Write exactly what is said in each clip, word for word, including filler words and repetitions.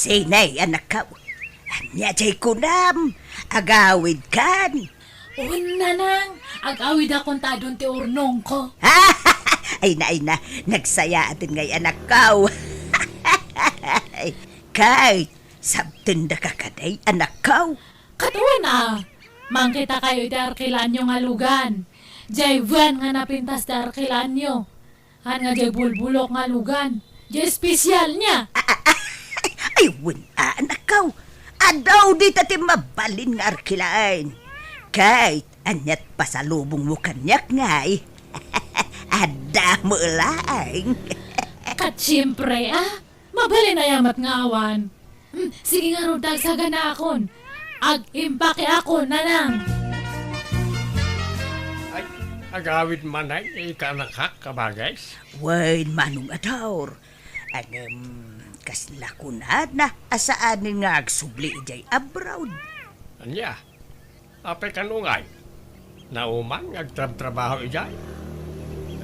Sinay, anakko? Ania jay kunam? Agawidkan? Wen, nanang, agawidakon ta adun ti urnongko. Ay na, ay na, nagsayaaten ngay, anakko. Kay, sabtendaka kadi, anakko? Ket wen a, mangkitakayo iti arkilaanyo nga lugan. Jay wen nga napintas ti arkilaanyo. Haan nga jay bulbulok nga lugan. Jay espesialna. Ay, wen a, anakko. Adu dita ti mabalin nga arkilaan. Kay, aniat pasalubongmo kaniak ngay? Adda met laeng. Ket siempre, a. Mabalin aya met nga awan. Hmm, sige ngarud ta agsaganaakon. Ag-impake ako, nanang. Ay, agawid man ay, eh, kaanakak, kabagis. Wen, Manong Ador. Ngem, kasla kunana a saanen nga agsubli idiay abroad. Ania? Apay kano ngay? Nauman nga agtrabtrabaho idiay?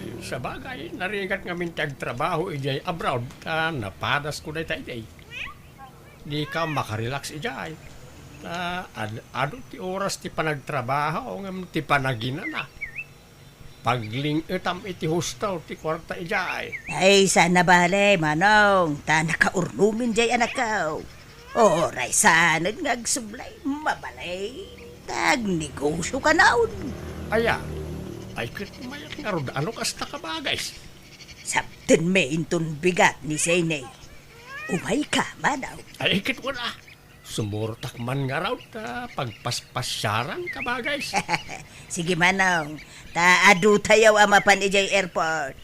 Ay, sabagay, narigat ngamin ti agtrabaho idiay abroad, ta napadasko dayta idiay. Dika makarelax idiay. Ta ad-, adu ti oras ti panagtrabaho ngem ti panaginana. Pagling-etam iti husto ti kuarta idiay. Ay, saan a bale, Manong, ta nakaurnomen diay anakko. Uray saanen nga agsubli, mabalin ta agnegosio kanayon. Aya, ay ket mayat ngarud no kasta, kabagis. Sabtenmi inton bigat ni Sene. Umayka, Manong. Ay ket wen a. Sumurtak man ngarud ta pagpaspasaran, kabagis. Sige, Manong, ta adutayo a mapan idiay airport.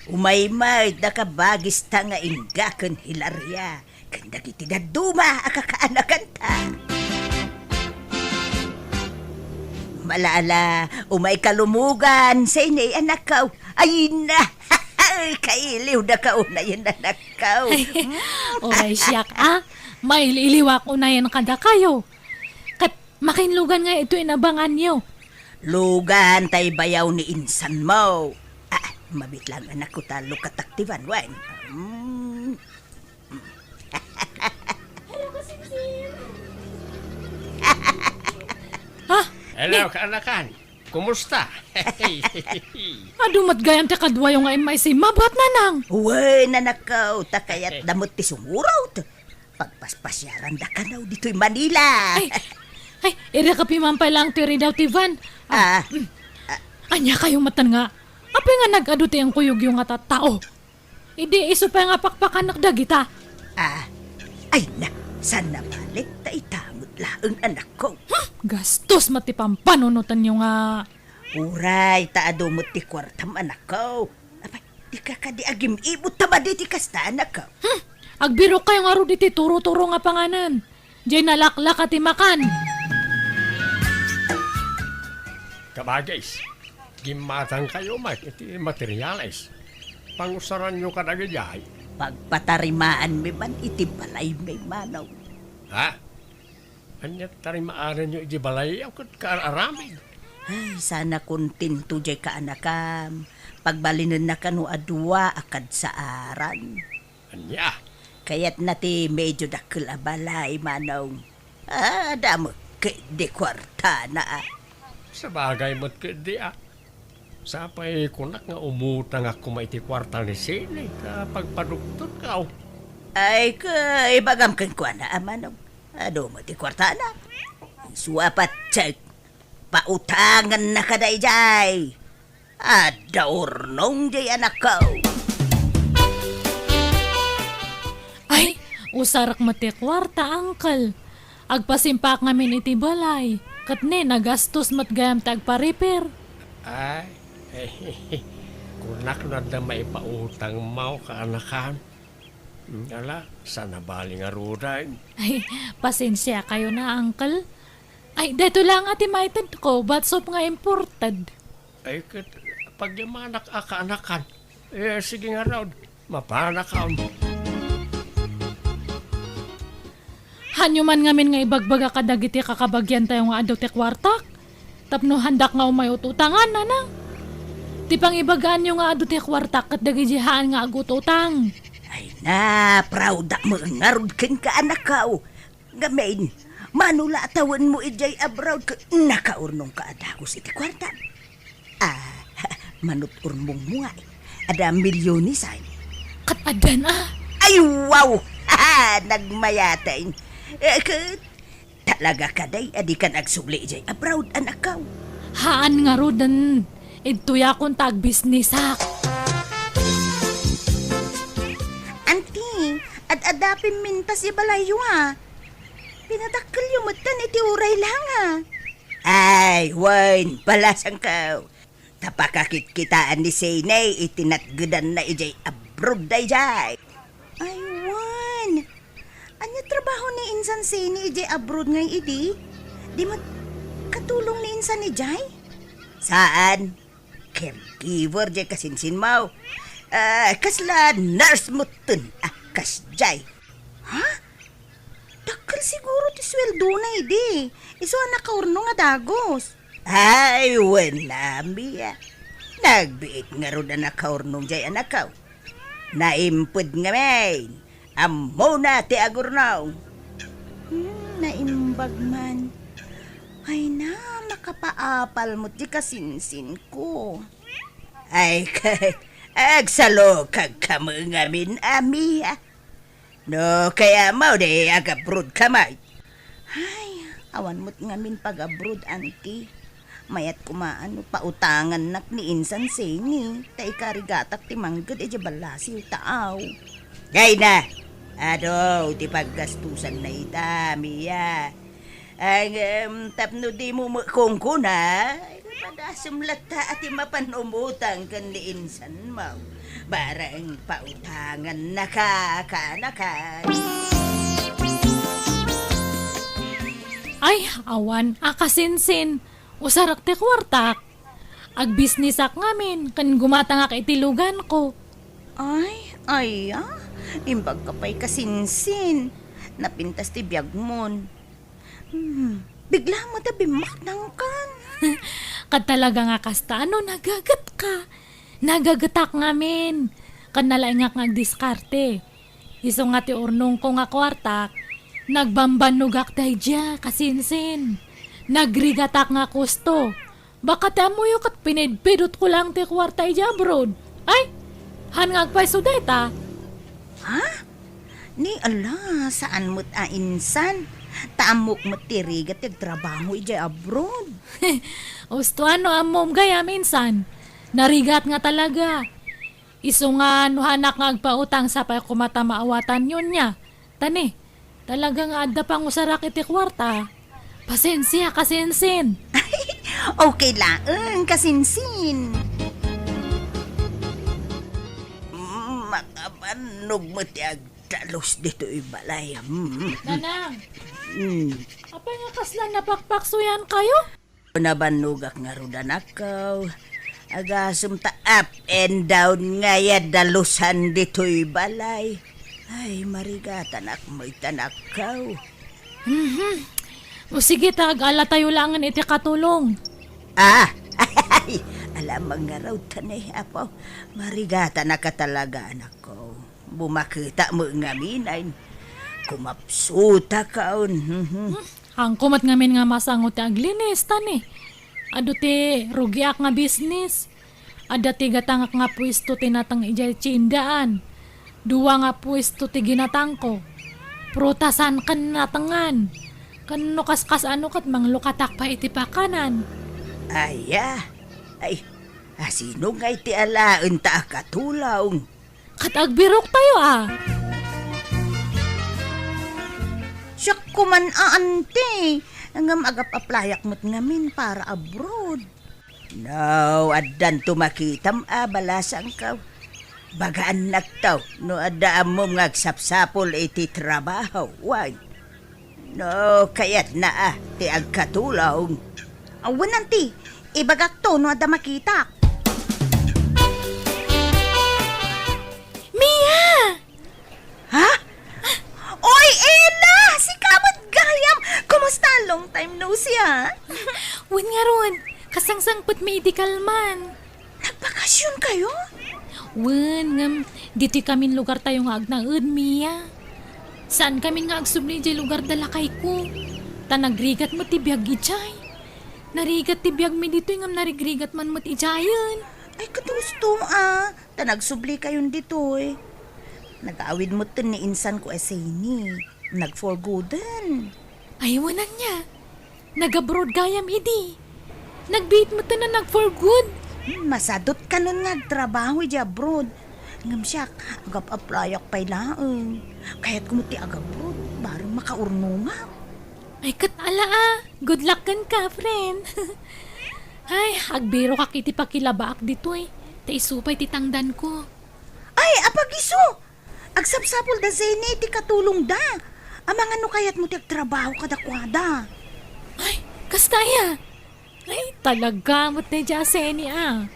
Umay met da kabagista nga ingga ken Hilaria ken dagiti dadduma a kakaanakanta. Ala, ala, umayka lumugan, Sene, anakko. Ay na, kailiwdaka unayen, anakko. Uray siak a, mailiwak unayen kadakayo. Ket makinlugan nga itoy inabanganyo. Lugan tay bayaw ni insanmo. Ah, mabit lang, anakko, ta lukatak ti banwan. Mm. Ha? Hello, kaanakan. Kumusta? Adu met gayam ti kaduayo nga immaysima, bat, nanang? Wen, anakko, ta kayatda met ti sumurot. Pagpaspasiaranda kano ditoy Manila. Ay, ay, irikapimam pay lang ti ridaw ti van. Ah, Ah, mm. Ah. Ania kayo matan nga? Apay nga nag-adu ti inkuyogyo nga tattao? Idi isu pay nga pakpakanak dagita. Ah, ay na, saan a bale ta ita met laeng, anakko. Hmm, gastos met ti pampanunotanyo nga. Uray, ta adu met ti kuartam, anakko. Apay, dika kadi agim-ibot ta madi ti kasta, anakko. Hmm, agbirok kayo ngarud iti turo-turo nga panganan. Jay nalaklaka ti makan. Kabagis, gimmatangkayo met iti materiales. Pangusaranyo kadagidiay. Pagpatarimaanmi man iti balaymi, Manong. Ha? Ania ti tarimaanenyo iti balayyo ket kaar-aramid? Ay, saan a kontento jay kaanakam. Pagbalinenna kano a dua a kadsaaran. Ania? Kayatna ti medio dakkel a balay, Manong. Ah, adda met ketdi kuartana, a. Sabagay met ketdi, a. Sapay kunak nga umutangak koma iti kuarta ni Sene ta pagpaduktorkaw. Ay, ket ibagam kenkuana, a, Manong. Adu met ti kuartana. Isu a patse, pautangennaka daydiay. Adda urnong diay, anakko. Ay, usarek met ti kuarta, uncle. Agpasimpak ngamin iti balay. Ket ne, nagastos met gayam ti agpa-repair. Ay, kunak no adda maipautangmo, kaanakan. Ala, saan a bale ngaruden. Ay, pasensiakayo na, uncle. Ay, daytoy la nga ti maitedko, batsop nga imported. Ay, ket pagyamanak a kaanakan. Eh, sige ngarud, mapanakon. Hanyo man ngamin nga ibagbaga kadagiti kakabagiantayo nga adu ti kuartak. Tapno handak nga umay ut-utangan, nanang. Ti pangibagaanyo nga adu ti kuartak ket dagiti haan nga agututang. Ay, Na, proud-ak met ngarud kenka, anakko. Ngamin, mano la a tawenmo idiay abroad ket nakaurnongka a dagus iti kuarta. Ah, manut-urnongmo nga, adda milyones, ay. Ket addan, a? Ay, wow! Nagmayat, ay. Eh, ket talaga kadi a dikan agsubli idiay abroad, anakko? Haan ngaruden. Idtoyakon ta agbisnesak. Anti, ad-adda pimintas ibalayyo, a. Pinadakkelyo metten iti uray la nga. Ay, wen, balasangko. Ta pakakitkitaan ni Sene iti natgedanna idiay abroad daydiay. Ay, wen. Ania trabaho ni insan Sene idiay abroad ngay idi? Di met katulong ni insan idiay? Saan. Caregiver diay kasinsinmo. Ah, kasla nurse metten. Ah, kasdiay. Ha? Dakkel siguro ti sueldona idi. Isu a nakaurnong a dagus. Ay, wen, Ami, a. Nagbiit ngarud a nakaurnong diay, anakko. Naimped ngamin. Ammona ti agurnong. Hmm, naimbag man. Ay na, makapaapal met ti kasinsinko. Ay, ket agsalukagka met ngamin, Ami, a. No kayatmo, di ag-abroadka met. Ay, awan met ngamin pag-abroad, anti. Mayat koma no pautangannak ni insan Sene, ta ikarigatak ti mangged idiay ballasiw ta aw. Ay na! Adu ti paggastusanna ita, Mia. Ngem, tapno dimo met kunkuna, ay, padasem latta a ti mapan umutang ken ni insan mo. Bareng pautangannaka, kaanakan. Ay, awan a kasinsin. Usarak ti kuartak. Agbisnesak ngamin ken gumatangak iti luganko. Ay, aya, imbagka pay kasinsin. Napintas ti biagmon. Hmm, bigla met a bimmaknangkan. Ket talaga nga kasta, ano, nagagetka? Nagagetak ngamin. Ket nalaingak nga agdiskarte. Isu nga ti urnongko nga kuartak, nagbambannogak daydiay, kasinsin. Nagrigatak nga kusto. Baka ti ammoyo ket pinidpidotko laeng ti kuarta idiay abroad. Ay, haan nga agpayso dayta. Ha? Ni ala, saan met a insan. Ta ammok met ti rigat ti agtrabaho idiay abroad. Usto, ano ammom gayam, insan? Narigat nga talaga. Isu nga no haanak nga agpautang, sapay koma ta maawatanyo nia. Ta ni, talaga nga adda pangusarak iti kuarta. Pasensia, kasinsin. Okay laeng, kasinsin. Mm, makabannog met ti agdalus ditoy balay. Mm. Nanang, mm, apay nga kasla napakpaksuyan kayo? Nabannogak ngarud, anakko. Agasem ta up and down ngay a dalusan ditoy balay. Ay, marigatanak met, anakko. Mhm. O sige ta, ag-alatayo laengen iti katulong. Ah! Ay, alamang ngarud ta ni, Apo. Marigatanak a talaga, anakko. Bumaketa met ngamin, ay. Kumapsutakon. Mhm. Hmm, haanko met ngamin nga masango ti aglinis, ta ni, adu ti rugiak nga bisnis. Adda ti gatangak nga puesto ti nateng idiay tiendaan. Dua nga puesto ti ginatangko. Prutasan ken natengan. Ken no kaskas-ano ket manglukatak pay iti pakanan. Aya, ay, asino ngay ti alaenta a katulong? Ket agbirok tayo, a. Siak koman a, anti. Ngem agap-aplayak met ngamin para abroad. No, addanto makitam a balasangko. Bagaannakto no adda ammom nga agsapsapul iti trabaho, wen. No, kayatna a ti agkatulong. Awan, anti, ibagakto no adda makitak. Mia! Ha? Oy, Ella! Sika met gayam! Kumusta? Long time no see, ah. Wen ngarud, kasangsangpetmi idi kalman. Nagbakasyon kayo? Wen, ngem ditoy kamin lugartayo nga agnaed, Mia. Saan kamin nga agsubli idiay lugar da lakayko. Ta nagrigat met ti biag idiay. Narigat ti biagmi ditoy ngem narigrigat man met idiayen. Ay, ket husto, a. Ta nagsubli kayon ditoy. Nag-awid metten ni insanko a Zeni. Nag-for gooden. Ay, wen ania. Nag-abroad gayam idi. Nagbiit metten a nag-for good. Hmm, masadot kanon nga agtrabaho idi abroad. Ngem siak, agap-applyak pay laeng. Kayatko met ti agabroad, bareng makaurnongak. Ay, ket ala a. Good luck kenka, friend. Ay, agbirokak iti pakilabaak ditoy. Ta isu pay ti tangdanko. Ay, apag-isu! Agsapsapul da Zeni ti katulongda. Amangan no kayatmo ti agtrabaho kadakuada. Ay, kasta aya? Ay, talaga met daydiay a Zeni a.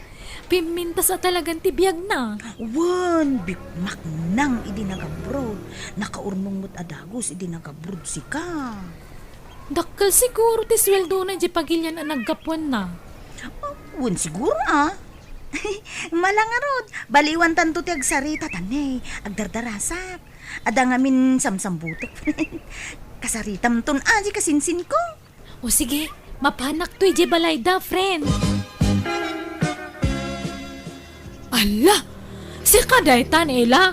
Pimmintas a talagan ti biagna. Wen, bikmaknang idi nagabroad. Nakaurnong met a dagus idi nagabroad sika. Dakkel siguro ti sueldona idiay pagilian a naggapuanna. Wen siguro, a. Mala ngarud, baliwantanto ti agsarita, ta ne, agdardarasak. Adda ngamin samsambutek, friend. Kasaritamton, a, di kasinsinko. O sige, mapanakto idiay balayda, friend. Ala, sika daytan, Ela?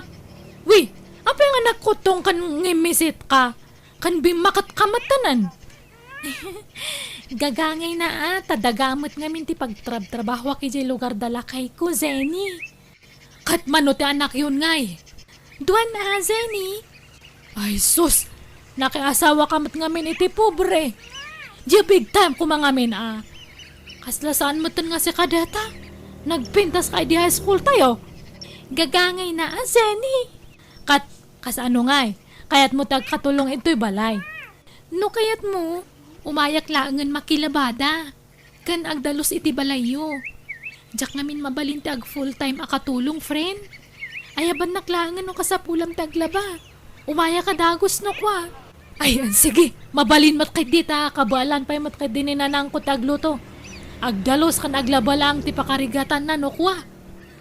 Wi, apay nga nagkuttong ken ngimmisit ka? Ken bimmaket ka met tanan. Gagangayna a, ta daga met ngamin ti pagtrabtrabahoak idiay lugar da lakayko, Zeni. Ket mano ti anakyon ngay? Duan a, Zeni. Ay sus, nakiasawa ka met ngamin iti pobre. Diay big time koma ngamin a. Kasla saan metten nga sika dayta? Nagpintas ka idi high school tayo? Gagangayna a, Zeni. Ket, kasano ngay? Kayatmo ti agkatulong itoy balay? No kayatmo, umayak laengen makilabada, ken agdalus iti balayyo. Diak ngamin mabalin ti ag full time a katulong, friend. Ayabannak laengen no kasapulam ti aglaba. Umayak a dagus no kua. Ay, sige, mabalin met ketdi ta kabaelan pay met ketdi ni nanangko ti agluto. Agdalus ken aglaba laeng ti pakarigatanna no kua.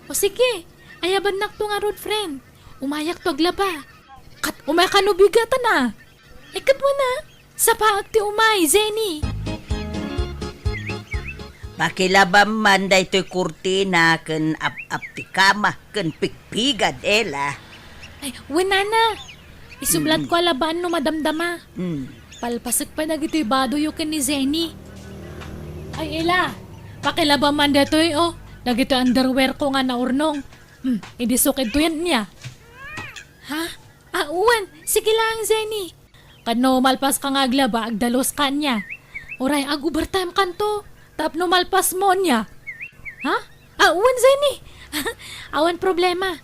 O sige, ayabannakto ngarud, friend. Umayakto aglaba. Ket umay kano bigatan a. Ay, ket wen a, sapaek ti umay, Zeni. Pakilabam man daytoy kurtina ken ap-ap ti kama ken pigpigad, Ela. Ay, wen, nana. Isublatko a labaan no madamdama. Mm. Palpasek pay dagitoy badoyo ken ni Zeni. Ay, Ela, pakilabam man daytoy, o. Dagitoy underwear ko nga naurnong. Hmm, idi sukid to yan niya. Ha? Ah, wen, sige lang, Zeni. Ket no malpas ka nga aglaba, agdalus ka niya. Uray, ag-overtime kanto. Tapno malpas mo niya. Ha? Ah, wen, Zeni. Awan problema.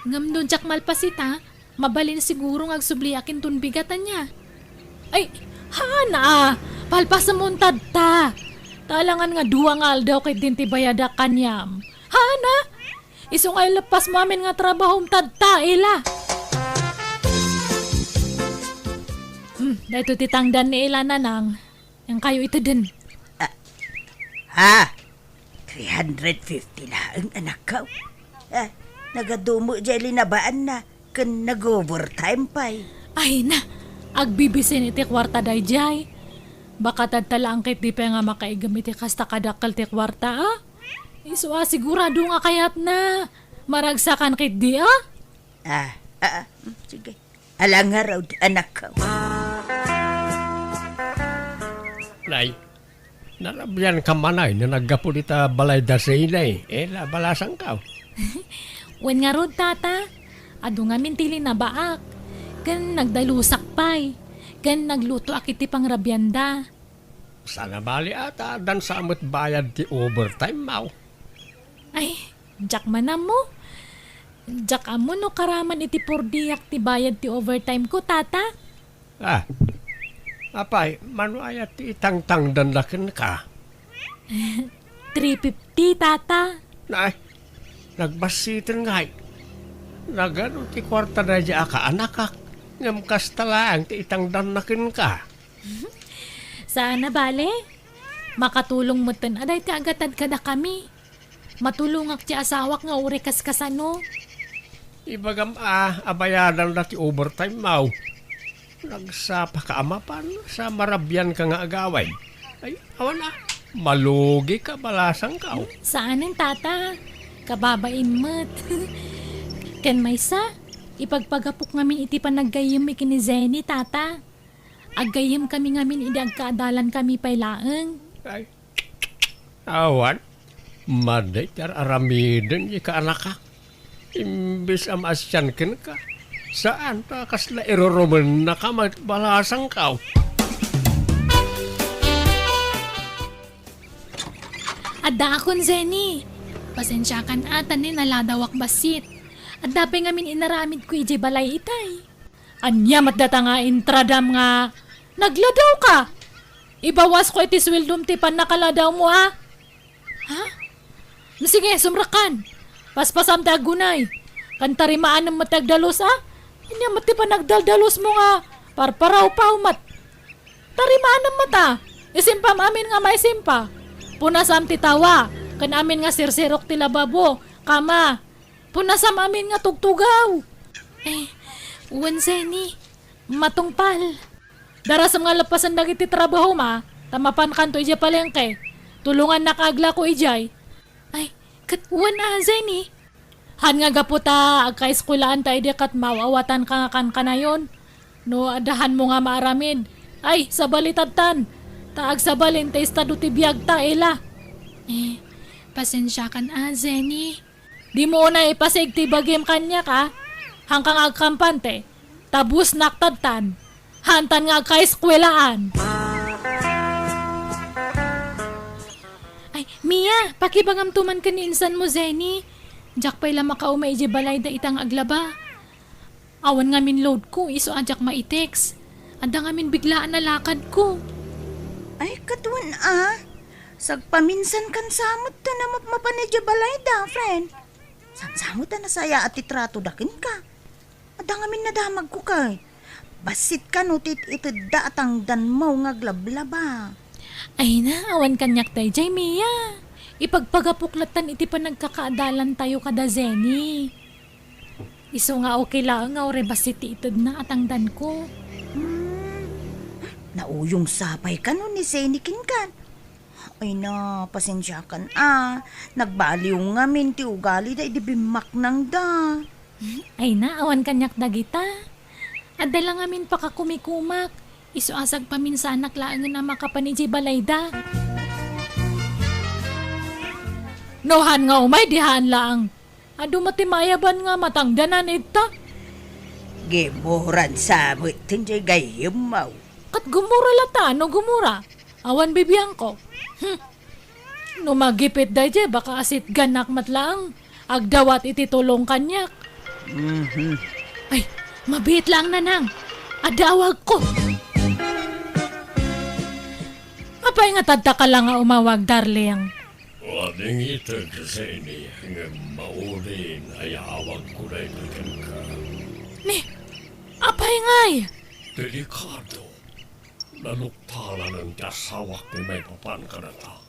Ngem no diak malpas ita, mabalin siguro nga agsubliak inton bigatan niya. Ay, haan a, palpasem mo intad ta. Ta alangan nga dua nga aldaw ket din ti bayadak kaniam. Haan a? Isu nga ilappas mo amin nga trabahom tadta, Ela. Hmm, daytoy ti tangdan ni Ela, Nanang. Yan kayo iteden. Ah, ha? Three hundred fifty laeng, anakko. Ah, nagadumo diay linabaanna, ken nag-overtime pay. Ay na, agbibisin iti kuarta daydiay. Baka tadta laeng ket di pay nga makaigem iti kasta kadakkel ti kuarta, a? Isu a sigurado nga kayatna. Maragsakan ketdi, a? Ah, ah, ah, mm, sige. Ala ngarud, anakko. Nay, narabian ka manay no naggapu dita balay da Zeni, Ela, balasangko. Wen ngarud, Tata. Adu ngamin ti linabaak. Ken nagdalusak pay. Ken naglutoak iti pangrabianda. Saan a bali a ta addan sa met bayad ti overtime mo. Ay, diak man ammo. Diak ammo no karaman iti purdiak ti bayad ti overtime ko, Tata. Ah, apay, mano aya ti itangtangdanna kenka? Three fifty, Tata. Nay, nagbassiten ngay. Nagadu ti kuarta daydiay a kaanakak, ngem kasta laeng ti itangdanna kenka. Saan a bale. Makatulong metten a dayta agatad kadakami. Matulongak ti asawak nga uray kaskasano. Ibagam a, abayadanda ti overtime mo. Nagsapaka a mapan, sa marabianka nga agawid. Ay, awan a, malugika, balasangko. Saanen, tata. Kababain met. Ken maysa, ipagpagapok ngamin iti panaggayyemmi ken ni Jenny, tata. Aggayyemkami ngamin idi agkaadalankami pay laeng. Ay, awan. Madi ti ar-aramiden iti kaanakak. Imbes a maasian kenka, saan ta kasla irurumennaka met, balasangko. Addaakon, Jenny. Pasensiakan a, ta ni naladawak bassit. Adda pay ngamin inaramidko idiay balay itay. Ania met data nga intradam nga nagladawka? Ibawasko iti sueldom ti pannakaladaw mo, a? Ha? No, sige, sumrakan. Paspasam ti aggunay. Ken tarimaanem met ti agdalus, a? Ania met ti panagdaldalus mo nga parparawpaw met? Tarimaanem met, a? Isimpam amin nga maisimpa. Punasam ti tawa, ken amin nga sirsirok ti lababo, kama, punasam amin nga tugtugaw. Eh, wen, Jenny, matungpal. Darasem nga lepasen dagiti trabahom, a, ta mapankanto idiay palengke. Tulongannak aglako idiay. Ay, ket wen a, Jenny. Han nga gapu ta agkaeskuelaan ta idi ket maaw-awatanka nga kankanayon. No adda hanmo nga maaramid, ay, sabalitadtan. Ta agsabalin ti estado ti biagta, ila. Eh, pasensiakan a, Jenny. Dimo unay ipasig ti bagim kaniak, a? Hanka nga agkampante, ta busnak tadtan. Hantan nga agkaeskuelaan. Ay, Mia, pakibagamto man ken ni insan mo, Jenny. Diak pay la makaumay idiay balayda ita nga aglaba. Awan ngamin loadko, isu a diak maitext. Adda ngamin biglaan a lakadko. Ay, ket wen a. Sagpaminsankan sa met ta na mapmapan idiay balayda, friend. Saan sa met ta nasayaat ti tratoda kenka. Adda ngamin nadamagko ket. Bassit kano ti itedda a tangdanmo nga aglablaba. Ay na, awan kaniak daydiay, Mia. Ipagpagapok lattan iti panagkakaadalantayo kada Jenny. Isu nga okay laeng nga uray bassit ti itedna a tangdanko. Hmm. Nauyong sapay kano ni Jenny kenka. Ay na, pasensiakan a. Nagbaliw ngamin ti ugalida idi bimmaknangda. Ay na, awan kaniak dagita. Adda la ngamin pakakumikumak. Isu a sagpaminsanak laengen a makapan idiay balayda. No han nga umay, di han laeng. Adu met ti maayaban nga matangdanan ita. Gimuran sa met ti gayyemmo. Ket gumura lata, no gumura. Awan bibiangko. Hmm. No magipit daydiay, baka asitganak met laeng. Agdawat iti tulong kaniak. Mhm. Ay, mabiit laeng, nanang. Adda awagko. Apay nga tadta ka la nga umawag, darling? Wading ited, Jenny, ngem maudin a yaawagko daytoy kenka. Ni, apay ngay? Delikado. Naluktalan ti asawak ti maipapan kadata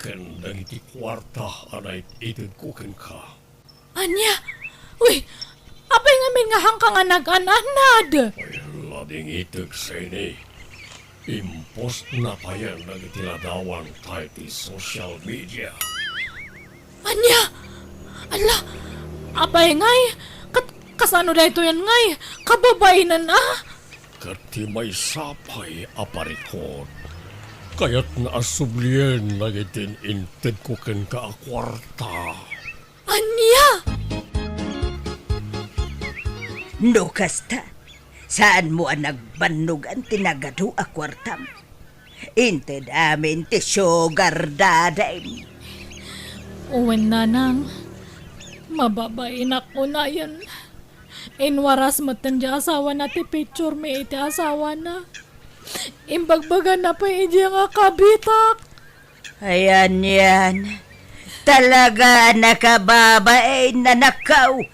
ken dagiti kuarta a naitedko kenka. Ania? Uy, apay ngamin nga hanka nga nag-an-anad? Ay, lading ited, Jenny. Impostna payen dagiti ladawanta iti social media. Ania? Ala, apay ngay? Kat-, kasano daytoyen ngay? Kababainan a? Ket ti maysa pay a parikut, kayatna a sublien dagiti intedko kenka a kuarta. Ania? No kasta, saanmo a nagbannogan ti nagadu a kuartam? Inted amin ti sugar daddy. Wen, nanang, mababainak unayen. Inwaras metten ti asawana ti picture mi iti asawana. Imbagbagana pay idiay nga kabitak. Ayan, yan. Talaga a nakababain, anakko.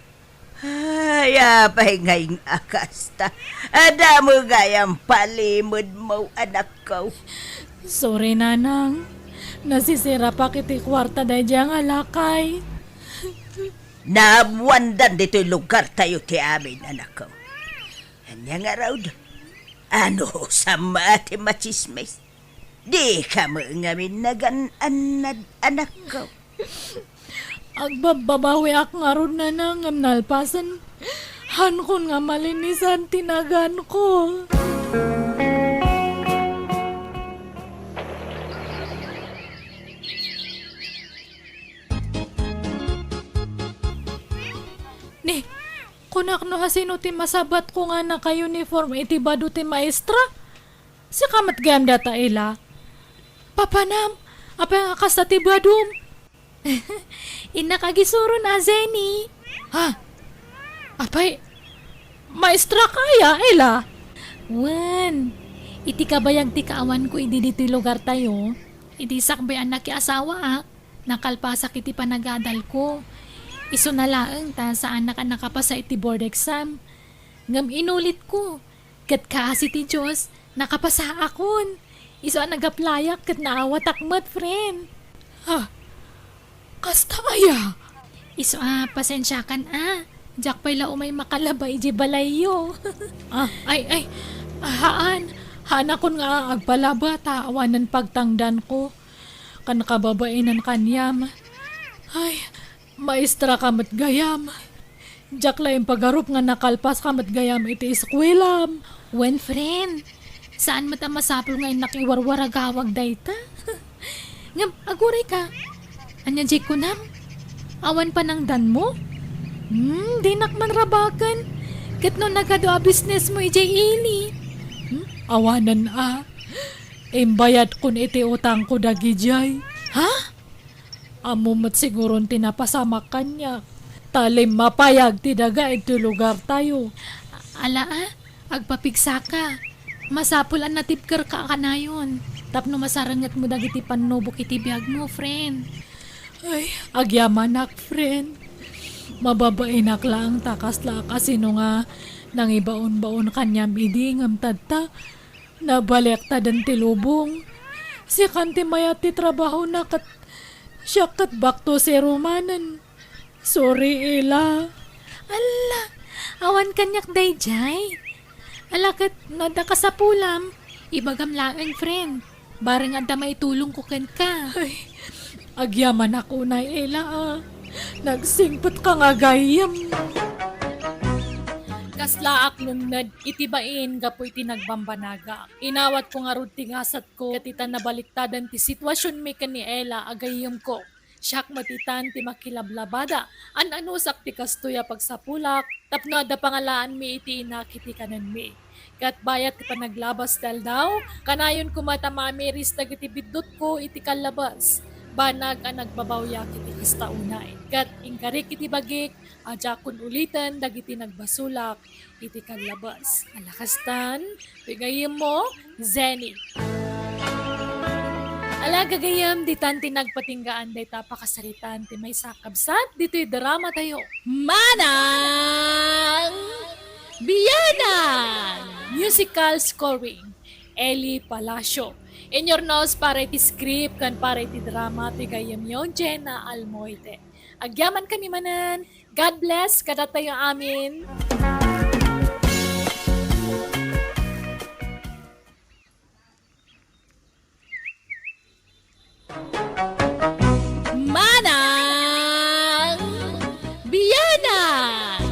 Ay, apay ngay nga kasta? Adda met gayam palimedmo, anakko. Sorry, nanang. Nasisirapak iti kuarta daydiay nga lakay. Naammoandan ditoy lugartayo ti amin, anakko. Ania ngarud? Anusam met ti machismis? Dika met ngamin nagan-annad, anakko. Agbabbabawiak ngarud, nana, ngem nalpasen. Haankon nga malinisan ti naganko. Ni, kunak no asino ti masabatko nga naka-uniform iti bado ti maestra? Sika met gayam dayta, Ella. Papanam, apay nga kasta ti badom? Innak agisuron a, Jenny. Ha? Apay, maestra ka aya, Ella? Wen, iti kabayag ti kaawanko idi ditoy lugartayo, idi sakbay a nakiasawaak, nakalpasak iti panagadalko. Isuna laeng ta saanak a nakapasa iti board exam. Ngem inulitko, ket kaasi ti Dios, nakapasaakon. Isu a nag-applyak ket naawatak met, friend. Ha? Kasta aya? Isu a pasensiakan a. Diak pay la umay makalaba idiay balayyo. Ah, ay, ay. Haan. Haanakon nga agpalaba ta awanen pagtangdanko. Ken kababaenan kaniam. Ay, maestra ka met gayam. Diak la impagarup nga nakalpas ka met gayam iti eskuelam. Wen, friend, saan met a masapul nga innak iwarwaragawag dayta. Ngem, aguray ka. Ania diay kunam? Awan panangdanmo? Hmm, dinak man rabaken. Ket no nagadu a businessmo idiay ili? Hmm, awanen a. Imbayadkon iti utangko dagidiay. Ha? Ammo met siguron ti napasamak kaniak. Ta limmapayag ti daga iti lugartayo. Ala a, agpapigsaka. Masapul a natibkerka kanayon tapno masarengetmo dagiti pannubok iti biagmo, friend. Ay, agyamanak, friend. Mababainak laeng ta kasla a kasino nga nangibaonbaon kaniam idi ngem tatta, nabaliaktaden ti lubong. Sikan ti mayat ti trabahona ket siak ket back to zero manen. Sorry, Ella. Alla, awan kaniak daydiay. Ala ket no adda kasapulam, ibagam laeng, friend. Bareng adda maitulongko kenka. Ay, agyamanak unay, Ella, a. Nagsingpetka nga gayyem. Kaslaak lumned iti bain gapu iti nagbambanagak. Inawatko ngarud ti gasatko ket ita nabaliktadan ti situasionmi ken ni Ella a gayyemko. Siak met itan ti makilablabada. An-anusak ti kastoy a pagsapulak tapno adda pangalaanmi iti inak iti kanenmi. Ket bayat ti panaglabas ti aldaw, kanayon koma ta mamiris dagiti biddutko iti kallabas. Banag a nagbabawyak iti kasta unay. Ket inkarik iti bagik a diakon uliten dagiti nagbasolak iti kallabas. Ala kastan, ti gayyemmo, Zenny. Ala, gagayyem, ditan ti nagpatinggaan dayta a pakasaritaan ti maysa a kabsat ditoy drama tayo. Manang Bianang! Musical scoring, Eli Palacio. Inyurnos para iti script ken para iti drama ti gayyemyo, Jenna Almoite. Agyamankami manen. God bless kadatayo amin. Manang Bianang!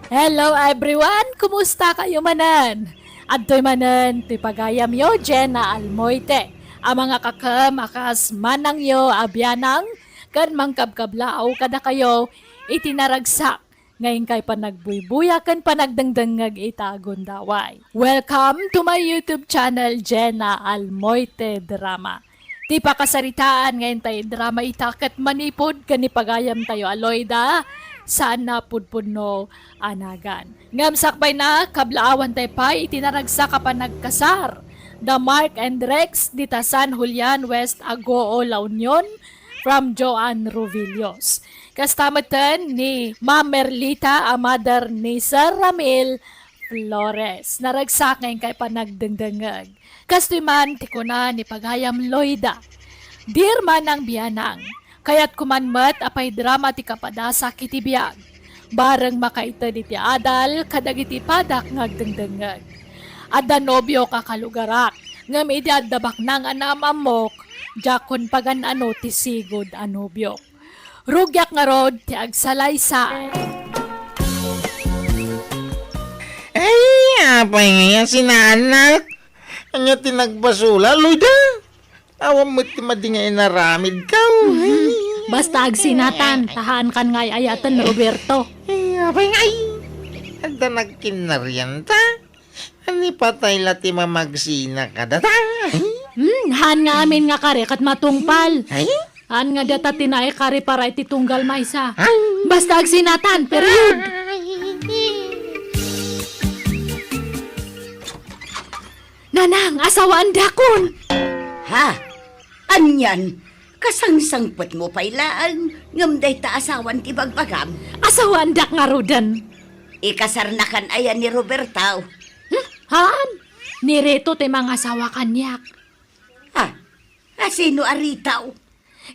Hello everyone! Kumusta kayo manen? Adtoy manen ti pagayamyo, Jenna Almoite. A mga kakem a kas manangyo a bianang, ken mangkabkablaaw kadakayo iti naragsak nga inkay panagbuybuya ken panagdengdengngeg ita a gundaway. Welcome to my YouTube channel, Jenna Almoite Drama. Ti pakasaritaan nga intay drama ita ket manipud ken ni pagayamtayo a Loida, saan a pudpudno a nagan. Ngem sakbayna, kablaawantay pay iti naragsak a panagkasar da Mark and Rex dita San Julian, West Agoo, La Union, from Joanne Ruvillos. Kasta metten ni Ma'am Merlita a mother ni Sir Ramil Flores. Naragsak nga inkay panagdengdengngeg. Kastoy man ti kuna ni pagayam Loida, "Dear Manang Bianang, kayatko man met a paidrama ti kapadasak iti biag. Bareng makaited iti adal kadagiti padak nga agdengdengngeg. Adda nobiok a kalugarak, ngem idi adda baknang a naam-ammok, diakon pagan-ano ti sigud a nobiok. Rugiak ngarud ti agsalaysaay." Ay, apay ngay a sinaanak? Ania ti nagbasol, Loida? Awan met ti madi nga inaramidko. Basta agsinatan, ta haankan nga ay-ayaten, Roberto. Ay, apay ngay. Adda nagkinnarianta? Ani patay la ti mamagsina kadata? Hmm, haan nga amin nga kari ket matungpal. Ay? Haan nga data ti naikari para iti tunggal maysa. Ay? Basta agsinatan, period. Nanang, asawaandakon. Ha? Anian? Kasangsangpetmo pay laeng, ngem dayta asawan ti bagbagam? Asawaandak ngaruden. Ikasarnakan aya ni Roberto? Hmm? Haan? Ni Rito ti mangasawa kaniak. Ah, asino a Rito?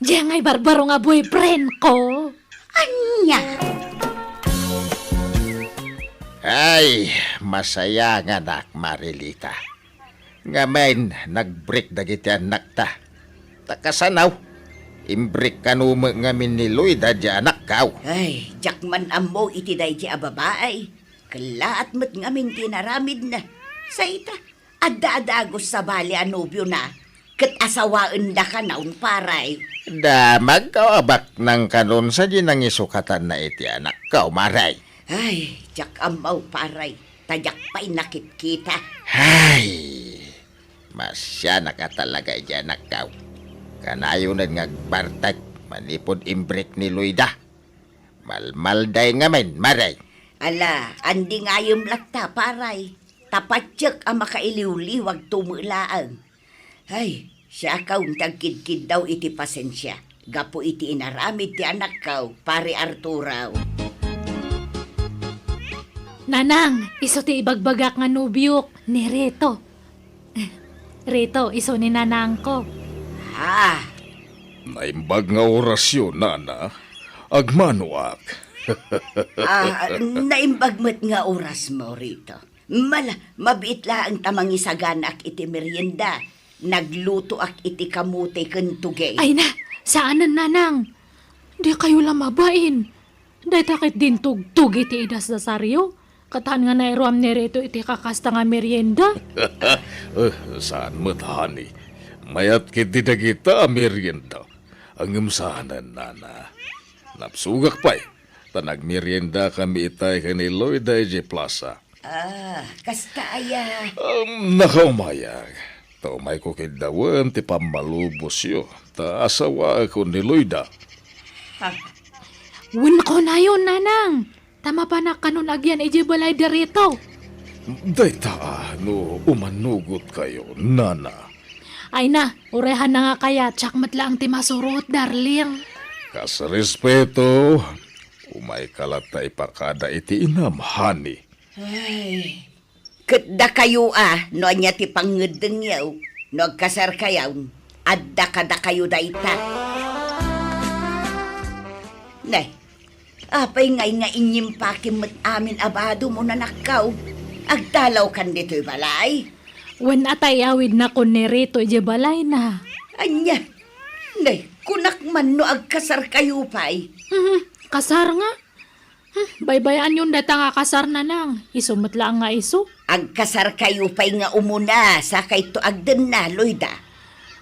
Diay ngay barbaro nga boyfriend ko. Ania? Ay, masaya nga anak, Marilita. Ngamin, nagbreak dagiti annakta. Ta kasano? Imbreak kano met ngamin ni Loida diay anakko. Ay, diak man ammo iti daydi a babai. Kellaat met ngamin ti inaramidna. Sa ita, adda a dagus sabali a nobiona, ket asawaendakanon, paray. Damagko a baknang kanon sadi nangisukatanna iti anakko, Maray. Ay, diak ammo, paray. Ta diak pay nakitkita. Ay, masianak a talaga iti anakko. Kanayonen nga agbartek manipud imbreak ni Loida. Malmalday ngamin, Maray. Ala, andingayem latta, paray. Ta patiek a makailiwliwagto met laeng. Ay, siakon ti agkidkiddaw iti pasensia gapu iti inaramid ti anakko, Pare Arturo. Nanang, isu ti ibagbagak nga nobiok, ni Reto. Reto, isu ni nanangko. Ha? Naimbag nga orasyo, nana. Agmanoak. Ah, naimbag met nga orasmo, Reto. Mala, mabiit laeng ta mangisaganaak iti merienda. Naglutoak iti kamote ken tugeng. Ay na, saanen, nanang. Dikayo la mabain. Dayta ket dintugtog iti idasdasaryo. Ket haan nga nairuam ni Reto iti kakasta nga merienda. Eh, saan met, honey. Mayat ketdi dagita a merienda. Ngem saanen, nana. Napsugak pay, ta nagmeriendakami itay ken ni Loida idiay plaza. Ah, kasta aya. Um, nakaumayak. Ta umayko kiddawen ti pammalubosyo, ta asawaekon ni Loida. Ha? Wenno kunayon, nanang, ta mapanak kanon agyan idiay balay da Reto. Dayta a, no umannugotkayo, nana. Ay na, uray haan nga kayat, siak met laeng ti masurot, darling. Kas respeto, umayka latta ipakada iti inam, honey. Ay, ket dakayo a, no ania ti pangngeddengyo, no agkasarkayon, adda kadakayo dayta. Nay, apay ngay nga inyimpakim met amin a bado mo, nanakko? Agtalawkan ditoy balay? Wen a ta iawidnakon ni Reto idiay balayna. Ania? Nay, kunak man no agkasarkayo pay. Mhm, kasar nga? Hmm, baybayaanyon dayta nga kasar, nanang. Isu met laeng nga isu. Agkasarkayo pay nga umuna, sakayto agdenna, Loida.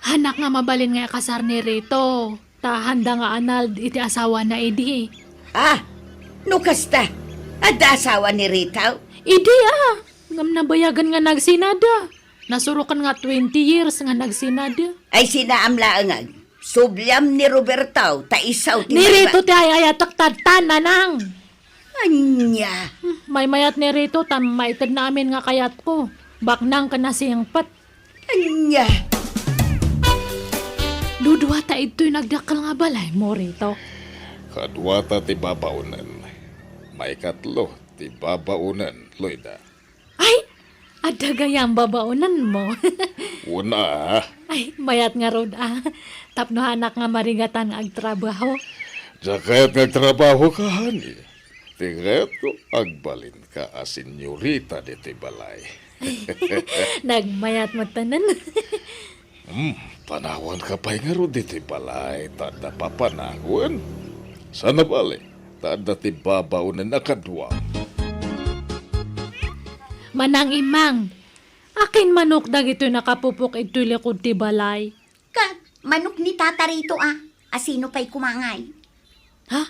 Haanak nga mabalin nga ikasar ni Reto. Ta haanda nga anald iti asawana idi. Ah, no kasta, adda asawa ni Reto? Idi a, ngem nabayagen nga nagsinada. Nasuroken nga twenty years nga nagsinada. Ay, sinaam laeng. Subliam ni Roberto, ta isu ti Ni may Reto ti ay-ayatek tatta, nanang. Ania? Hmm, maymayat ni Reto, ta maitedna amin nga kayatko. Baknang ken nasingpet. Ania? Duduata idtoy nagdakkel nga balay mo, Reto. Kaduata ti babaonen. Maikatlo ti babaonen, Loida. Ay, adda gayam babaonenmo. Wen a. Ay, mayat ngarud a. Tapno haanak nga marigatan nga agtrabaho. Diak kayat nga agtrabaho ka, honey. Ti kayatko, agbalinka a senyorita ditoy balay. Nagmayat metten. Hmm, panawanka pay ngarud ditoy balay, ta adda papanak wen? Saan a bale, ta adda ti babaonen a kadua. Manang Imang, akin manok dagitoy nakapupok idtoy likod ti balay? Ket manok ni Tata Rito a, a sino pay koma ngay? Ha?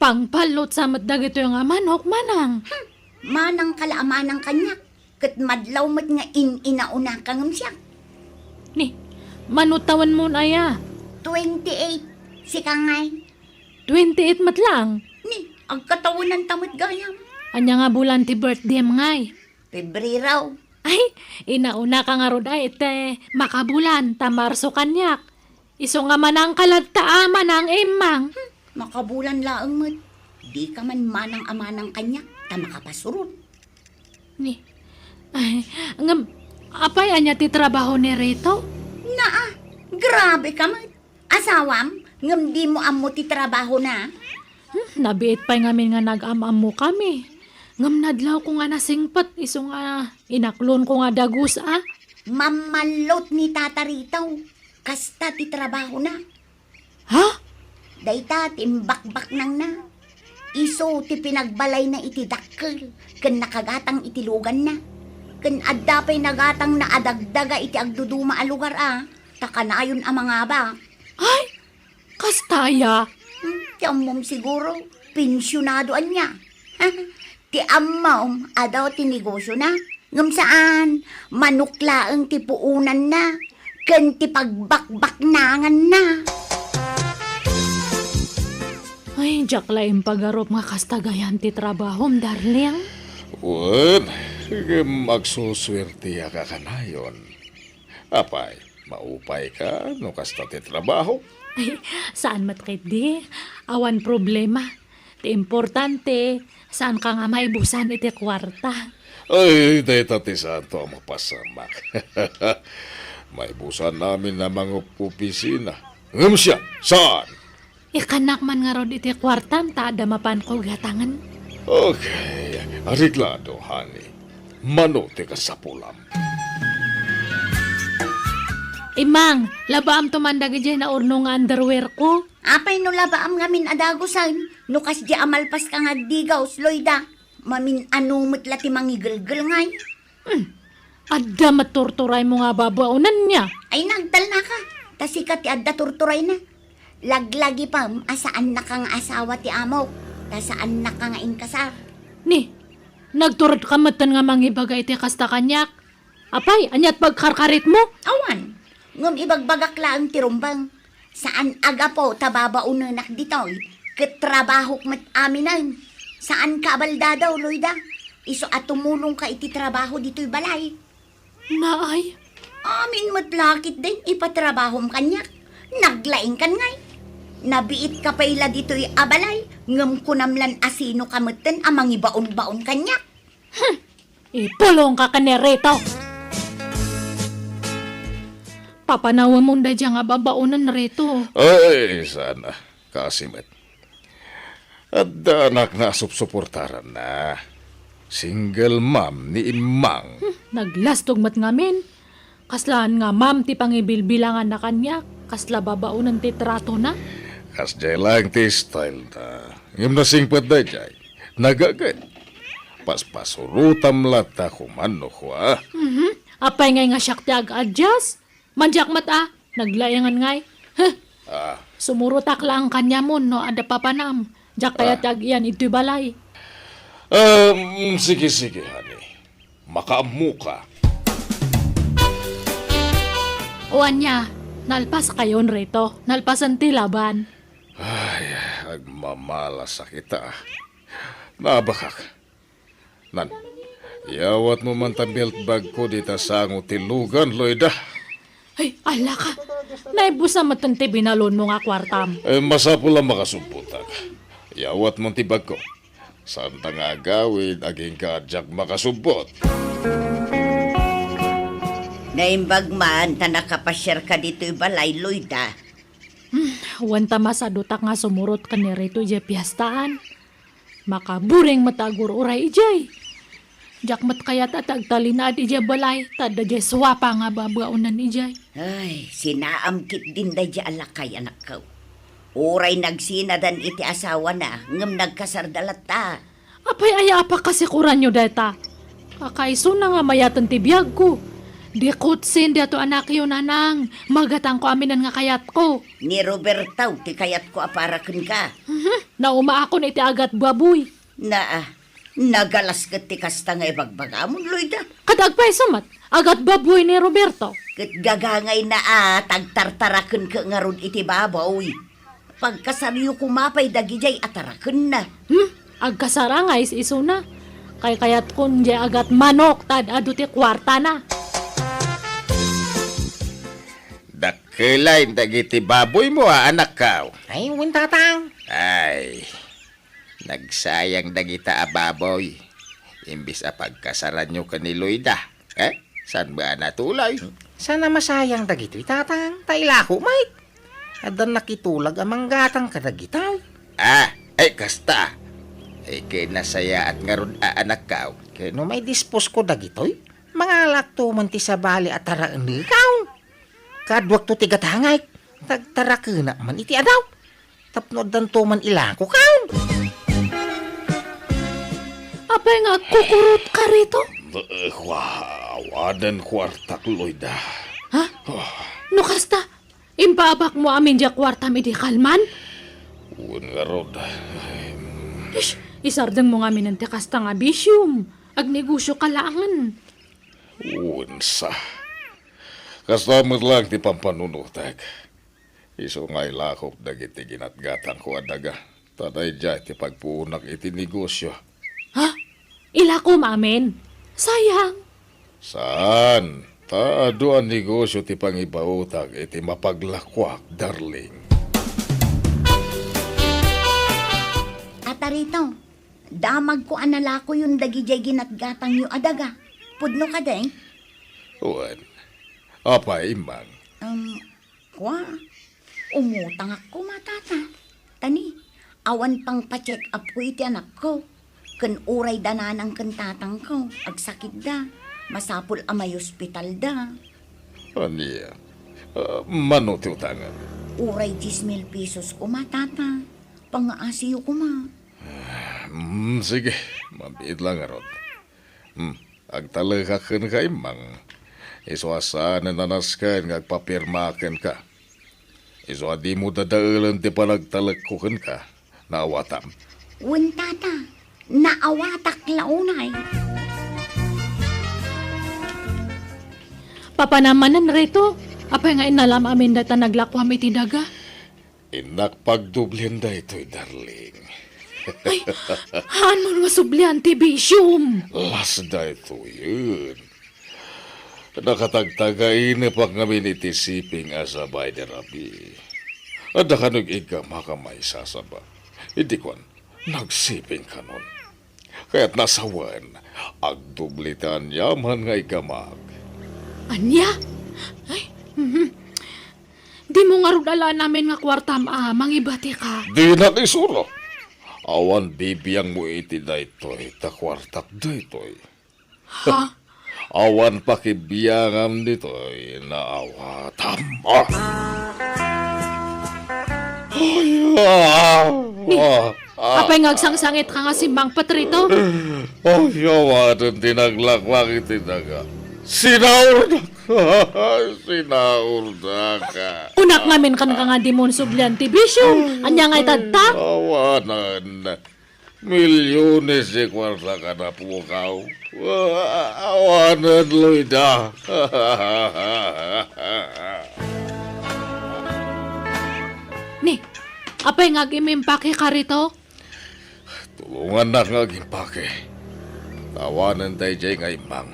Pangpallot sa met dagitoy nga manok, manang? Hmm, manangka la a manang kaniak, ket madlaw met nga in-inaunaka ngem siak. Ni, mano tawenmon aya? Twenty-eight, sika ngay? Twenty-eight met laeng? Ni, agkatawenanta met gayam. Ania nga bulan ti birthdayem ngay? Pebrero. Ay, inaunaka ngarud ay iti makabulan ta Marso kaniak. Isu nga manangka latta a, Manang Imang. Hmm, makabulan laeng met. Dika man manang a manang kaniak ta makapasurot. Ni, ay, ngem, apay ania ti trabaho ni Rito? Naa, grabe ka met. Asawam, ngem dimo ammo ti trabahona? Hmm, nabiit pay ngamin nga nag-am-ammokami. Ngem nadlawko nga nasingpet isu nga inaklonko nga dagus a. Mammallot ni Tata Rito. Kasta ti trabahona. Ha? Dayta ti imbakbaknangna. Isu ti pinagbalayna iti dakkel ken nakagatang iti luganna. Ken adda pay nagatangna a dagdaga iti agduduma a lugar a, ta kanayon a mangabak. Ay, kasta aya? Hmm, ti ammom siguro, pensionado ania. Ti ammom, adu ti negosiona. Ngem saan, manok laeng ti puonanna, ken ti pagbakbaknanganna. Ay, diak la impagarup nga kasta gayam ti trabahom, darling. Wen, ngem agsusuertiak a kanayon. Apay, maupay ka no kasta ti trabaho? Ay, saan met ketdi. Awan problema. Ti importante, saanka nga maibusan iti kuarta. Ay, dayta ti saanto a mapasamak. Maibusan amin a mangopisina. Ngem siak, saan? Ikkannak man ngarud iti kuartam ta adda mapanko gatangen. Okay, areglado, honey. Mano ti kasapulam? Imang, labaamto man dagidiay naurno nga underwear ko. Apay no labaam ngamin a dagusen, no kasdi a malpaska nga agdigaws, Loida? Mamin-ano met la ti mangigelgel ngay. Hmm. Adda met turturaymo nga babaonenna. Ay, nagtalnaka. Ta sika ti adda turturayna. Laglagipem a saannaka nga asawa ti amok, ta saannaka nga inkasar. Ni, nagturodka metten nga mangibaga iti kasta kaniak? Apay, ania't pagkarkaritmo? Awan. Ngem ibagbagak laeng ti rumbeng. Saan a gapu ta babaonenak ditoy, ket trabahok met aminen. Saanka a baldado, Loida. Isu a tumulongka iti trabaho ditoy balay. Naay? Amin met la ketdin ipatrabahom kaniak. Naglaingkan ngay. Nabiitka pay la ditoy a balay, ngem kunam lan a sinoka metten a mangibaonbaon kaniak. Hmm. Ipulongka ken ni Rito. Papanawemon daydiay nga babaonen, Rito. Ay, sana. Kaasi met. Adda anakna a supsuportaranna. Single mom ni Imang. Hmm, naglastog met ngamin. Kaslaan nga ma'am ti pangibilbilanganna kaniak, kasla babaonen ti tratona? Kasdiay laeng ti style na. Ngem nasingpet daydiay. Nagaget. Paspasurotam latta koma no kua. Mhm. Apay ngay nga siak ti ag-adjust? Mandiak met a, naglaingan ngay. Huh. Ah. Sumurotak laeng kaniamon no adda papanam. Diak kayat ti ag-iyan idtoy balay. Um, sige, sige, honey. Makaammoka. O ania, nalpaskayon, Rito. Nalpasen ti laban. Ay, agmamalasakit a. Nabakak. Nan, iyawatmo man ta belt bag ko dita sango ti lugan, Loida. Ay, ala ka. Naibusan met ti binalonmo nga kuartam. Eh, masapul a makasubbotak. Iyawatmo ti bag ko. Saanta nga agawid, agingga a diak makasubbot. Naimbag man ta nakapasiarka ditoy balay, Loida. Hmm, wen ta masadutak nga sumurot ken ni Rito idiay piestaan. Makaburing met a agur-uray idiay. Diak met kayat a ti agtalinaed idiay balay, ta adda diay suapa nga babaonen idiay. Ay, sinaam ketdin daydiay a lakay, anakko. Uray nagsinadan iti asawana, ngem nagkasarda latta. Apay aya a pakasikoranyo dayta? Kakaisuna nga mayaten ti biagko. Di kutsin daytoy anakyo, nanang. Magatangko aminen nga kayatko. Ni Roberto ti kayatko a para kenka. Mhm. Naumaakon iti agatbaboy. Naa, nagalas ket ti kasta nga ibagbagamon, Loida. Ket agpayso met, agatbaboy ni Roberto. Ket gagangayna a tagtartarakenka ngarud iti baboy. Pagkasaryo koma pay dagidiay a tarakenna. Hmm? Agkasar a nga is-isuna. Kaykayatkon diay agatmanok ta ad-adu ti kuartana. Dakkelay dagiti baboymo a anakko. Ay, wen, tatang. Ay, nagsayang dagita a baboy. Imbes a pagkasaranyo ken ni Loida, eh, saan ba a natulay? Saan a masayang dagitoy, tatang? Ta ilako met. Addan nakitulag a manggatang kadagitoy. Ah, ay, kasta. Ay, kinasayaat ngarud a anakko. Ket no maidisposko dagitoy, mangalakto man ti sabali a taraenko. Kaduakto ti gatangek, tagtarakena man iti adaw. Tapno addanto man ilako, kaw. Apay nga agkukurotka, Rito? Eh, kua, awanen kuartak, Loida. Ha? Oh. No kasta, impaabakmo amin diay kuartam idi kalman? Wen ngarud. Ish, isardengmo ngamin ti kasta nga bisiom. Agnegosio ka laengen. Wen sa. Kasta met laeng ti pampanunotek. Isu nga ilakok dagiti ginatgatangko a daga, ta daydiay ti pagpuonak iti negosio. Ha? Ilakom amin? Sayang. Saan? Ta adu a negosio ti pangibaotak iti mapaglakuak, darling. Atarito, damagko a nalakoyon dagidiay ginatgatangyo a daga. Pudno kadi? Wen. Apay, Immang? Um, Kua, umutangak koma, Tata. Ta ni, awan pangpa-check up ko iti anakko. Ken uray da nanang ken tatangko, agsakitda. Masapul a maiospitalda. Ania? Ah, mano ti utangem? Uray dies mil pesos koma, Tata. Pangaasiyo koma. Ah, mm, sige. Mabiit lang ngarud. Hmm, agtalekak kenka, Immang. Isu a saanen a nasken nga agpapirma kenka. Isu a dimo dadaelen ti panagtalekko kenka. Naawatam? Wen, Tata. Naawatak la unay. Papanam manen, Rito? Apay nga innalam amin dayta naglakuam iti daga? Innak pagdoblien daytoy, darling. Ay, haan man masublian ti bisiom. Las daytoyen. Nakatagtagainepak ngamin iti siping a sabay ni Rabi. Adda kano iggamaka maisasaba. Idi kuan, nagsiping kanon. Kayat nasawen, agdubli ti aniaman nga iggamag. Ania? Ay, mhm. Dimo ngarud alaen amin nga kuartam a mangibatika? Dinak isuro. Awan bibiangmo iti daytoy, ta kuartak daytoy. Ha? Awan pakibiangam ditoy, naawatam. Ah! Ay, ah! Ni, ah, ah, apay nga agsangsangitka nga simmangpet rito? Ay, awanen ti naglakuak iti daga. Sinaurdak! Sinaurdak! Kunak ngamin kenka nga dimo sublian ti bisio. Ania nga itadta? Awanen. Milyones ti kuarta kanapukaw. Awanen, Loida. Ni, apay nga agimpake ka rito? Tulongannak nga agimpake. Awanen daydiay nga immang.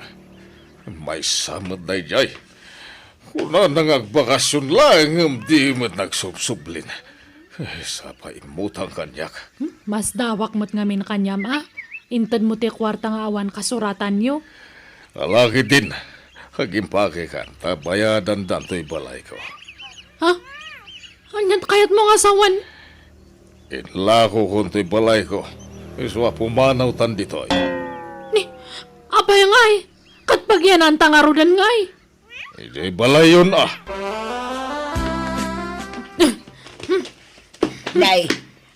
Maysa met daydiay. Kunana nga agbakasyon laeng ngem di met nagsubsublin. Eh, sapa immutang kaniak? Hmm? Masdawak met ngamin kaniam, a? Intedmo ti kuarta nga awan kasuratanyo. Ala ketdin, Agimpakekan ta bayadandan toy balayko. Ha? Anian kayatmo nga sawen? Inlakokon toy balayko. Isu a pumanawtan ditoy. Ni, apay ngay? Ket pagiananta ngaruden ngay? Idiay balayyon a. Nay,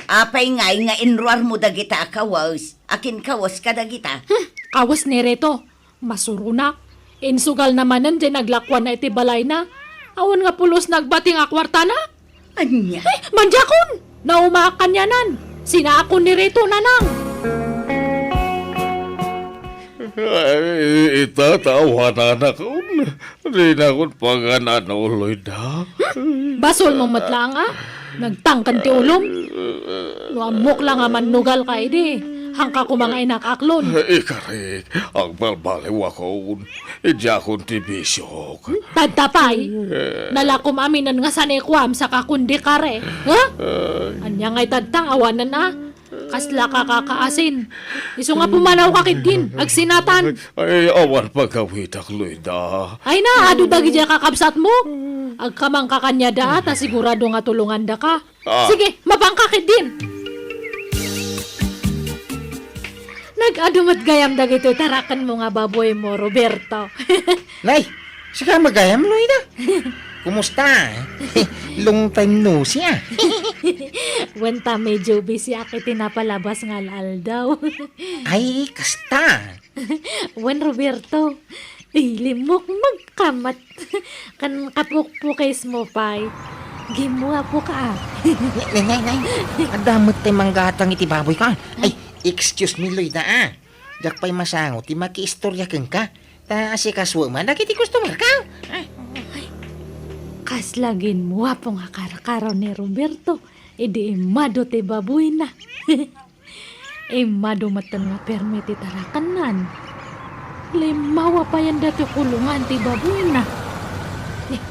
apay ngay nga inruarmo dagita a kawes? Akin kawes kadagita? Hmm, kawes ni Rito. Masuronak. Insugal na manen diay naglakuanna iti balayna. Awan nga pulos nagbati nga kuartana. Ania? Ay, mandiakon! Naumaak kanianan. Sinaakon ni Rito, nanang. Ay, ita, ta awananakon. Dinakon pagan-ano, Loida. Hmm? Basolmo met laeng, a? Nagtangken ti ulom? No ammok la nga mannugal ka idi, hangka koma nga inakaklon. Ikarik, agbalbaliwakon. Idiakon ti bisiok. Hmm? Tadta pay? Nalakom aminen nga sanikuam saka kundi kare. Ha? Ay. Ania ngay tadta, awanen a? Kasla ka kakaasin. Isu nga pumanaw ka ketdin, agsinatan. Ay, awan pagawidak, Loida. Ay na, adu dagiti a kakabsatmo. Agkamangka kaniada, ta sigurado nga tulongandaka. Ah. Sige, mapanka ketdin. Nag-adu met gayam dagitoy tarakenmo nga baboymo, Roberto. Nay, sika met gayam, Loida. Kumusta? Long time no see, a. Wen ta medyo busy ak iti napalabas nga al-aldaw. Ay, kasta. Wen, Roberto, ay, limmukmok ka met. Ken kapukpukesmo pay. Gimmuapo ka, a. Nay, nay, nay, nay. Adda met tay manggatang iti baboyko. Ay, excuse me, Loida, a. Diak pay masango ti makiistorya kenka. Ta asikasuem dagiti customerko. Ay, kasla gimmuapo nga karkaro ni Roberto idi immadu ti baboyna. Immadu metten nga permi ti tarakenna. Limmawa payen daytoy kulongan ti baboyna. Eh,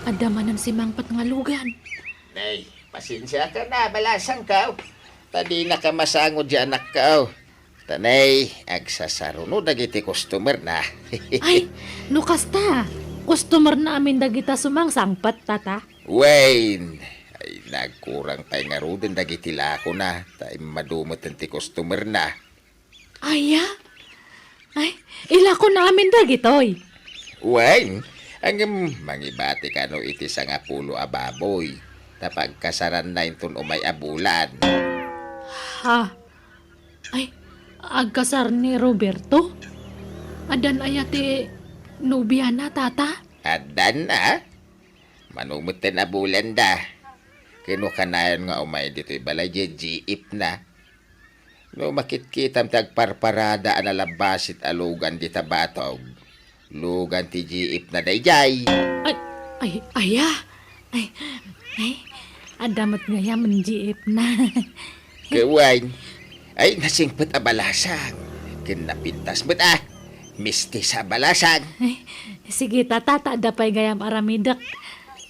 adda manen simangpet nga lugan. Nay, pasensiakan a, balasangko. Ta dinaka masango diay anakko. Ta nay, agsasaruno dagiti customerna. Ay, no kasta, customerna amin dagita sumangsangpet, tata? Wen, ay, nagkurang pay ngaruden dagiti lakona, ta immadu metten ti customerna. Aya? Ay, ilakona amin dagitoy. Wen, ngem mangibati kano iti sangapulo a baboy, ta pagkasaranna inton umay a bulan. Ha? Ay, agkasar ni Roberto? Addan aya ti nobiana, tata? Addan a. Mano metten a bulanda. Ken no kanayon nga umay ditoy balay diay jeepna. No makitkitam ti agparparada a nalabbasit a lugan dita batog, lugan ti jeepna daydiay. Ay, ay, aya? Ay, ay, adda met gayam jeepna. Ket wen, ay, nasingpet a balasang. Ken napintas met a. Mistisa a balasang. Ay, sige, tata, ta adda pay gayam aramidek.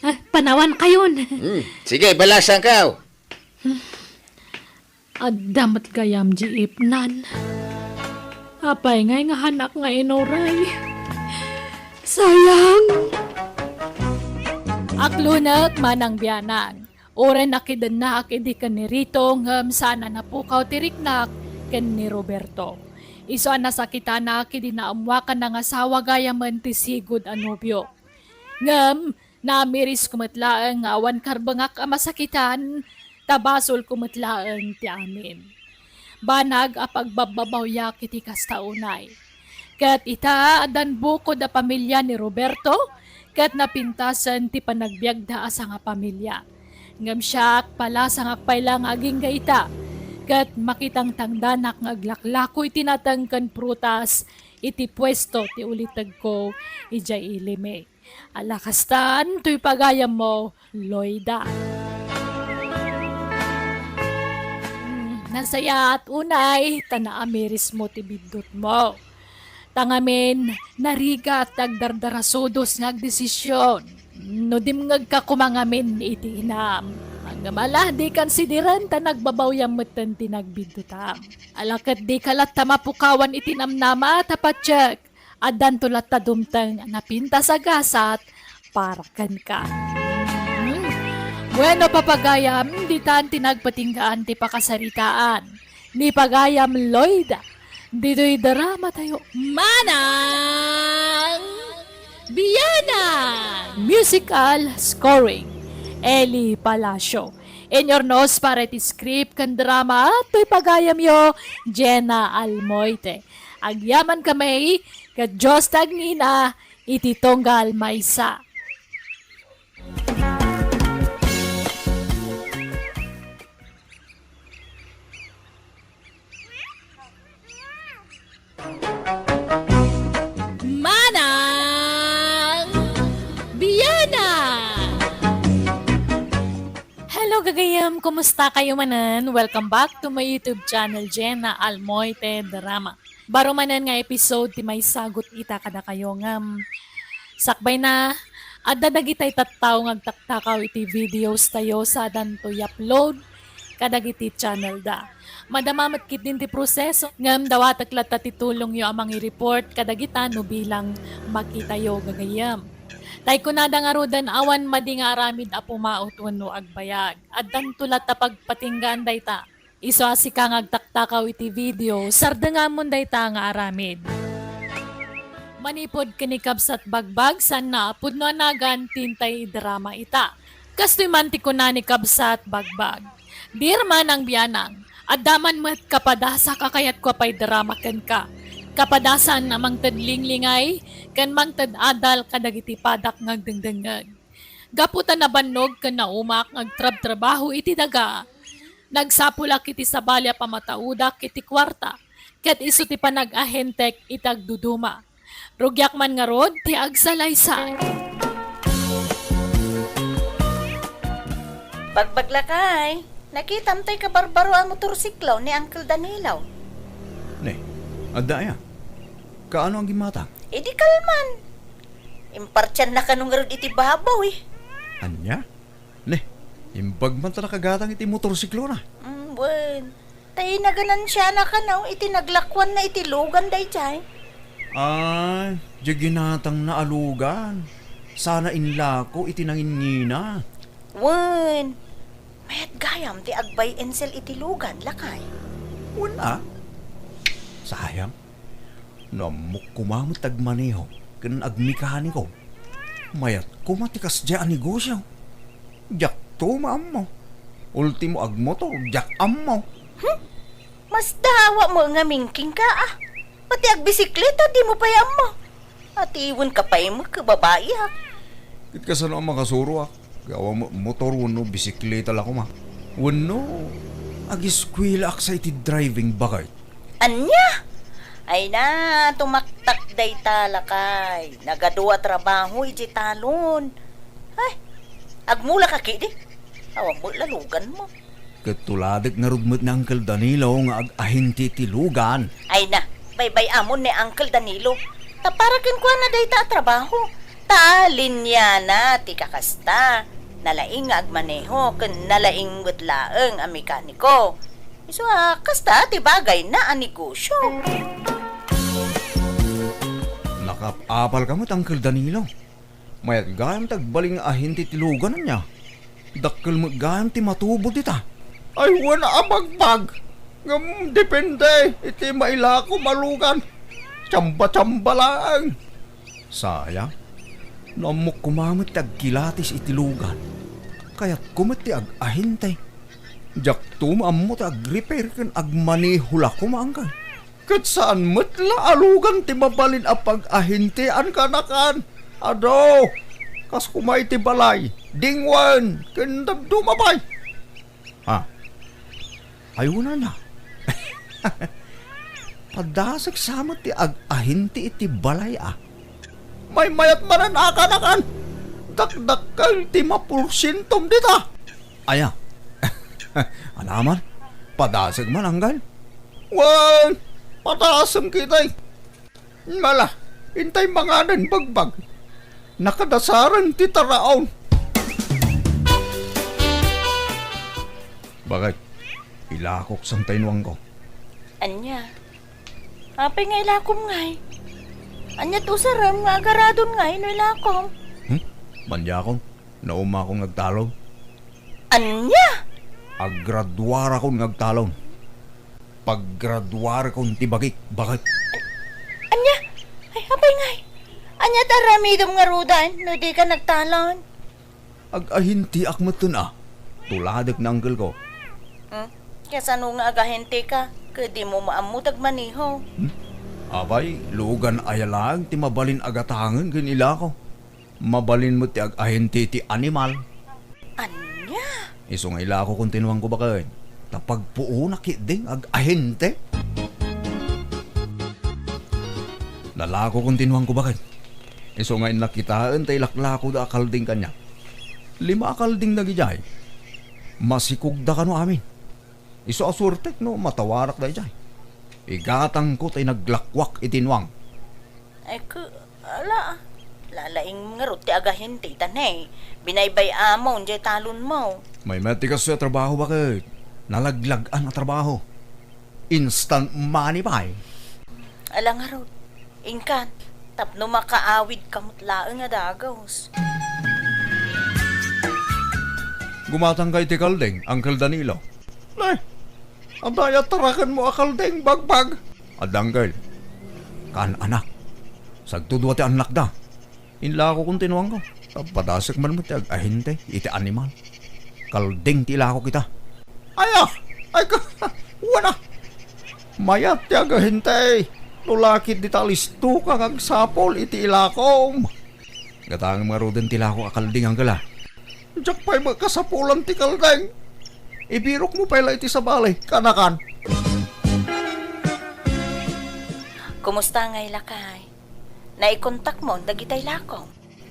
Ah, panawankayon. Hmm, sige, balasangko. Adda met gayam jeepnan. Apay ngay nga hanak nga inuray? Sayang! Aklonek, manang bianang. Uray nakidennaak idi ken ni Rito ngem saan a napukaw ti riknak ken ni Roberto. Isu a nasakitanak idi naammoak a nangasawa gayamen ti sigud a nobio. Ngem naamirisko met laeng nga awan karbengak a masakitan, ta basolko met laeng ti amin. Banag a pagbabbabawiak iti kasta unay. Ket ita, addan bukod a pamilia ni Roberto, ket napintasen ti panagbiagda a sangapamilia. Ngem siak, palasangak pay la nga agingga ita, ket makitangtangdanak nga aglaklako iti nateng ken prutas iti puesto ti ulitegko idiay ilimi. Ala kastan toy pagayammo, Loida. Hmm, nasayaat unay ta naamirismo ti biddutmo. Ta ngamin, narigat ti agdardarasudos nga agdesision. No dimngegka koma ngamin iti inam, ngem ala, dikan sidiren ta nagbabawiam metten ti nagbiddutam. Ala ket dika latta mapukawan iti namnama ta patiek. Addanto latta dumteng a napintas a gasat para kenka. Hmm. Bueno, papagayam, ditan ti nagpatinggaan ti pakasaritaan ni Pagayam Lloyd. Ditoy drama tayo, Manang Bianang! Musical scoring, Eli Palacio. Inurnos para iti script ken drama, toy pagayamyo, Jenna Almoite. Agyaman kami, ket Dios ti agnina iti tunggal maysa. Manang Biana! Hello, gagayem! Kumusta kayo manen? Welcome back to my YouTube channel, Jenna Almoite Drama. Baro manen nga episode ti maisagutko ita kadakayo ngem sakbayna, adda dagitay tattao nga agtaktakaw iti videos tayo sadanto i-upload kadagiti channel da. Madama met ketdin ti proseso, ngem dawatek latta ti tulongyo a mangi-report kadagita no bilang makitayo gagayem. Tay kunada ngaruden, awan madi nga aramid a pumaut wenno agbayag. Addanto latta pagpatinggaan dayta. Isu a sika nga agtaktakaw iti video, sardengamon dayta nga aramid. Manipud ken ni Kabsat Bagbag, saanna a pudno a nagan ti intay idrama ita. Kastoy man ti kuna ni Kabsat Bagbag, "Dear Manang Bianang, adda man met kapadasak a kayatko a paidrama kenka. Kapadasan a mangted linglingay ken mangted adal kadagiti padak nga agdengdengngeg. Gapu ta nabannog ken naumak nga agtrabtrabaho iti daga, nagsapulak iti sabali a pamataudak iti kuarta, ket isu ti panag-ahentek iti agduduma. Rugiak man ngarud ti agsalaysay." Bagbag, lakay, nakitam tay kabarbaro a motorsiklo ni Uncle Danilo? Ne, adda aya? Kaano a gimmatang? Idi kalman. Impartianna kano ngarud iti babaw, eh. Ania? Ne, imbag man ta nakagatang iti motorsiklona. Mm, wen. Tay naganansiana kano iti naglakuanna iti lugan daydiay. Ah, diay ginatangna a lugan. Sana inlako iti nanginnina. Wen. Mayat gayam ti agbay and sell iti lugan, lakay. Wen a. Sayang. No ammok koma met ti agmaneho ken agmekaniko, mayat koma ti kasdiay a negosio. Diakto maammo. Ultimo, agmotor, diak ammo. Hmm? Masdawa mo ngamin kenka, a. Pati agbisikleta, dimo pay ammo. Atiwenka pay met ket babaiak. Ket kasano a makasuroak? Awan met motor wenno bisikleta la koma. Wenno, agiskuelaak sa iti driving, baket. Ania? Ay na, tumaktak dayta, lakay. Nagadu a trabaho idiay talon. Ay, agmulaka ketdi. Awan met la luganmo. Ket tuladek ngarud met ni Uncle Danilo nga ag-ahinti ti lugan. Ay na, baybay-amon ni Uncle Danilo. Ta para kenkuana dayta a trabaho. Ta linyana ti kakasta. Nalaing nga agmaneho ken nalaing met laeng a mekaniko. Isu a, kasta ti bagayna a negosio. Nakaap-apalka met, Uncle Danilo. Mayat gayam ti agbalin nga ahinti ti lugan, ania? Dakkel met gayam ti matubo dita. Ay, wen a, bagbag. Ngem depende iti mailakom a lugan. Chamba-chamba laeng. Sayang. No ammok koma met ti agkilatis iti lugan, kayatko met ti ag-ahinti. Diakto maammo ti agrepair ken agmaneho la koma, Uncle. Ket saan met la a lugan ti mabalin a pag-ahintian kanakan. Adu, kas koma iti balay, dingwen, ken dadduma pay. Ha? Ay, wen a. Padasek sa met ti ag-ahinti iti balay, a. Maymayat manen a kanakan. Dakdakkel ti maporsientom dita. Aya. Anaman, padasek man, Uncle? Wen, padasek ketdi. Mala, intay manganen, bagbag. Nakadasaren ti taraon. Baket, ilakok santay nuangko. Ania? Apay nga ilakom ngay? Ania ti usarem nga agaradon ngay no ilakom? Hmm? Maniakon, naumakon nga agtalon. Ania? Agraduarakon nga agtalon. Paggraduarakon ti bagik, bakit? Ania? Ay, apay ngay? Ania ti aramidem ngaruden no dika nagtalon? Ag-ahintiak metten a. Tuladek ni uncle ko. Hmm? Kasano nga agahente ka? Ket dimo maammo ti agmaneho. Hmm? Apay, lugan aya laeng ti mabalin a gatangen ken ilako. Mabalin met ti ag-ahente ti animal. Ania? Isu nga ilako kontinuangko baket. Ta pagpuonak ketdi nga ag-ahente. Nalako kontinuangko baket. Isu nga innak kitaen ta ilaklakoda a kalding kaniak. Lima a kalding dagidiay. Masikogda kano amin. Isu a suertek no matawarak daydiay. Igatangko ta inaglakoak iti nuang. Ay, ku-, ala, lalaing ngarud ti agahente ita ne. Binaybay-amon diay talonmo. Maymayat ti kastoy a trabaho baket. Nalaglag-an a trabaho. Instant money pay. Ala ngarud, inkan, tapno makaawid ka met laeng a dagus. Gumatangka iti kalding, Uncle Danilo. Nay, adda aya tarakenmo a kalding, bagbag? Adda, Uncle. Kaan, anak. Sagto dua ti annakda. Inlako kontinuangko. Padasek man met ti ag-ahente iti animal. Kalding ti ilako kita. Aya! Ay ka! Wana! Mayat ti agahente! No lakit dita listo ka nga agsapul iti ilakom! Gatangem ngaruden ti ilako a kalding, Uncle, a. Diak pay met kasapulan ti kalding! Ibirokmo pay la iti sabali, kanakan! Kumusta ngay, lakay? Naikontakmon dagitay lakom?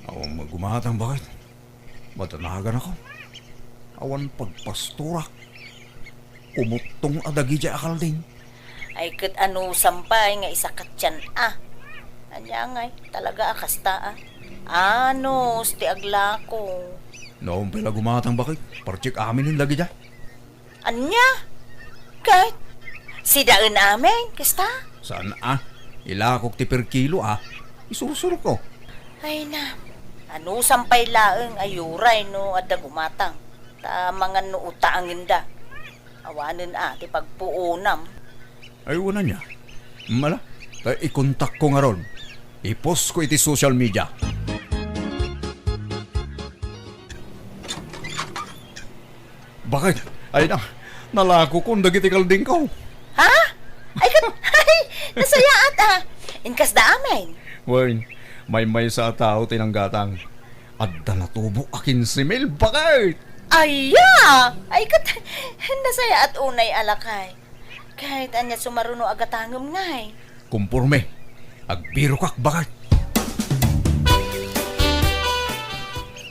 Awan met gumatang, baket. Madanaganakon. Awan pagpastorak. Kumuttong a dagidiay a kalding. Ay, ket anusam pay nga isakatian a. Ania ngay, talaga a kasta a. Anus ti aglako. Naawem pay la gumatang, baket. Partiek aminen dagidiay. Ania? Ket sidaen amin, kasta? Saan a? Ilakok ti per kilo a. Isursurko. Ay na, anusam pay laeng a uray no adda gumatang, ta mangan no utangenda. Awanen a ti pagpuonam. Ay, wen ania. Mala, ta ikontakko ngarud. Ipostko iti social media. Baket, ay na, nalakokon dagiti kaldingko. Ha? Ay, ket, ay, nasayaat a. Inkasda amin. Wen, maymaysa a tao ti nanggatang. Adda natubo a kinse mil, baket! Aya! Ay, ket, nasayaat unay a lakay. Ket ania sumaruno a gatangem ngay? Komporme. Agbirokak, baket.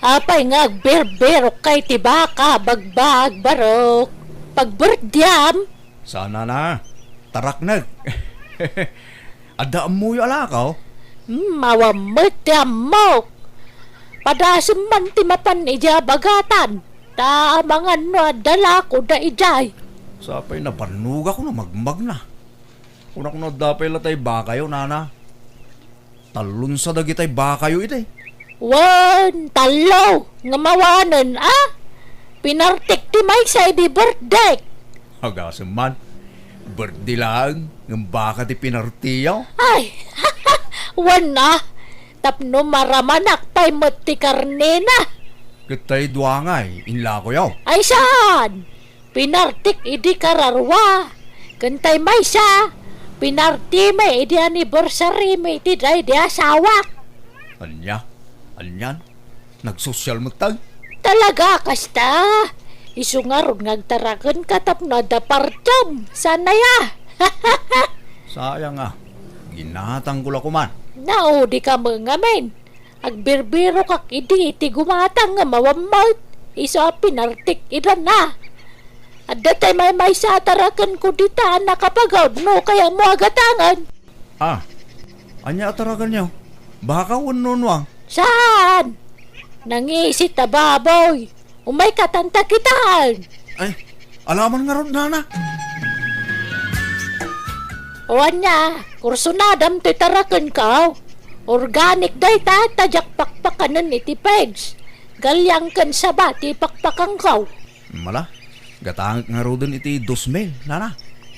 Apay nga agbirbirok kay ti baka, bagbag, barok? Pagberdiam? Saan a, taraknek. Adda ammoyo a lakaw? Hmm, awan met ti ammok. Padasem man ti mapan idiay a bagatan. Ta amangan no adda lako daydiay. Sapay nabannogak no magmagna. Kunak no adda pay latay bakayo, nana. Tallonsa dagitay bakayo iti. Wen, tallo, ngem awanen, a? Pinartik ti maysa idi birthday. Agasem man. Birthday laeng, ngem baka ti pinartiyo. Ay, wen a. Tapno maramanak pay met ti karnena. Ket tay dua ngay, inlakoyo. Ay saan? Pinartik idi kararua. Ken tay maysa, pinartimi idi anniversary mi iti daydi asawak. Ania? Anian? Nagsosyal met tay? Talaga, kasta. Isu ngarud nga agtarakenka tapno adda partem. Saan aya? Sayang a. Ginatangko la koman. Naudika met ngamin. Agbirbirokak idi ti gumatang nga mawammawt. Isu a pinartik idan a. Adda tay maymaysa a tarakenko dita a nakapagawd no kayatmo a gatangen. Ah, ania a tarakenyo? Baka wenno nuang? Saan? Nangisit a baboy. Umayka tanta kitaen. Ay, alaman ngarud, nana. O ania, kursonadam toy tarakenko? Organic dayta, ta diak pakpakanen iti page. Galyang ken saba ti pakpakanko. Mala, gatangek ngaruden iti dos mil, nana.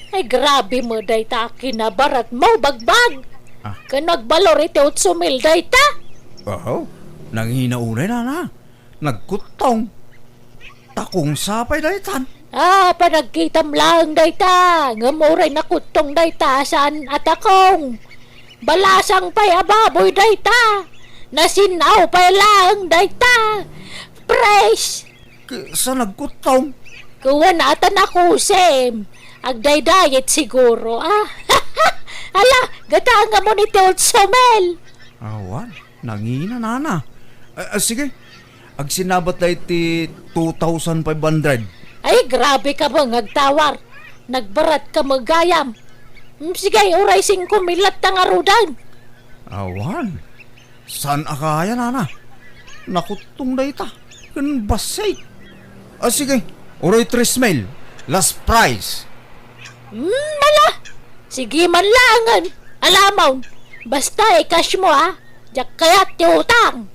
Ay, grabe mo dayta a kinabarat mo, bagbag. Ah. Ken nagbalor iti otso mil dayta. Wow, nangina unay, nana. Nagkuttong. Takong sapay daytan. Ah, panagkitam laeng dayta. Ngem uray nakuttong dayta, saan a takong. Balasang pay a baboy dayta. Nasin-aw pay laeng dayta. Fresh. Sa nagkuttong? Kuwan ata nakusim. Agdaydayet siguro, ah. Ala, gatanga mo ni Tolsomel. Awan, nangina nana. Ah, ah, sige, agsinabat da iti two thousand five hundred. Ay, grabe ka ba nga agtawar? Nagbarat ka magayam. Mm, sige, uray singko mil latta ngaruden. Awan. Saan a kaya, nana? Nakuttong dayta. Ken bassit. Ah, sige. Uray tres mil. Last price. Hmm, ala. Sige man laengen. Alamon. Basta i-cash mo, ha. Diak kayat ti utang.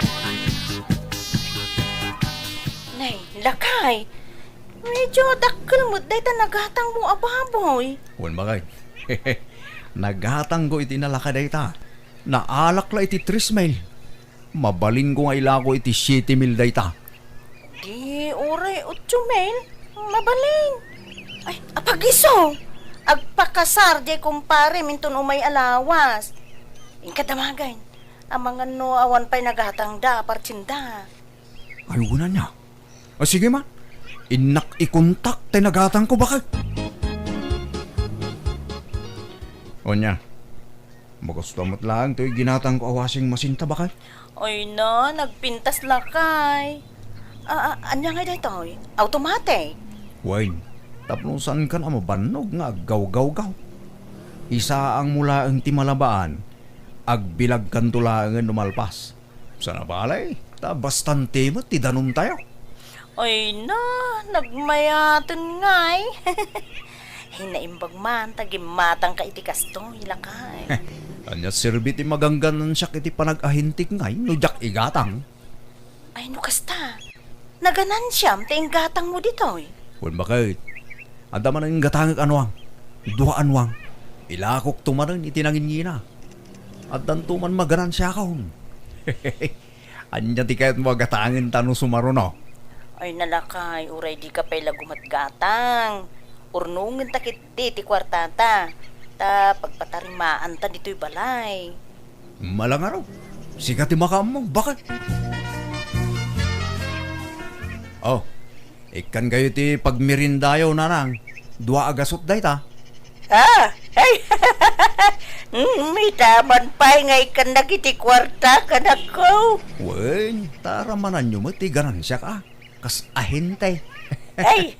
Nay, lakay. Medyo dakkel met dayta nagatang mo a baboy. Wen, bakay. Nagatang ko iti nalaka dayta. Naalak la iti tres mil. Mabalinko nga ilako iti siete mil dayta. Di, uray otso mil. Mabalin. Ay, apagiso! Agpakasar, diay kumpare, minton umay a lawas. Inka damagen. Amangan no awan pay nagatangda a partsenda. Ay, wen ania. Ah, sige man. Innak ikontak tay nagatangko, bakay. Ania, magusto met laeng toy ginatangko a washing machine ta, bakay? Ay na, nagpintas lakay. Ah, ah, ania ngay daytoy? Automatic? Wen, tapno saankan a mabannog nga aggawgawgaw. Isaang mo laeng ti malabaan, agbilagkanto laengen no malpas. Sana balay, ta bastante met ti danumtayo. Ay na, nagmayaten ngay. Ay, naimbag man ta gimmatangka iti kastoy, lakay. Ania serbi ti maganganansiak iti panag-ahintik ngay no diak igatang? Ay, no kasta, naganansiam ti inggatangmo ditoy. Wen, bakit? Adda manen inggatangek a nuang. Dua a nuang. Ilakokto manen iti nangingina. Addanto man maganansiakon. Ania ti kayatmo a gatangen ta no sumaruno? Ay, nalakay, uray dika pay la gumatgatang. Urnongenta ketdi ti kuartata. Ta pagpatarimaanta ditoy balay. Malangaro. Sika ti makaammo, bakit? Oh, ikkankayo ti pagmeriendayo, nanang. Dua a gasut dayta. Ah, ay. Mm, ita man pay nga ikkannak iti kuarta, kanakko. Wen, ta aramananyo met ti ganansiak, a. Kas ahente. Ay,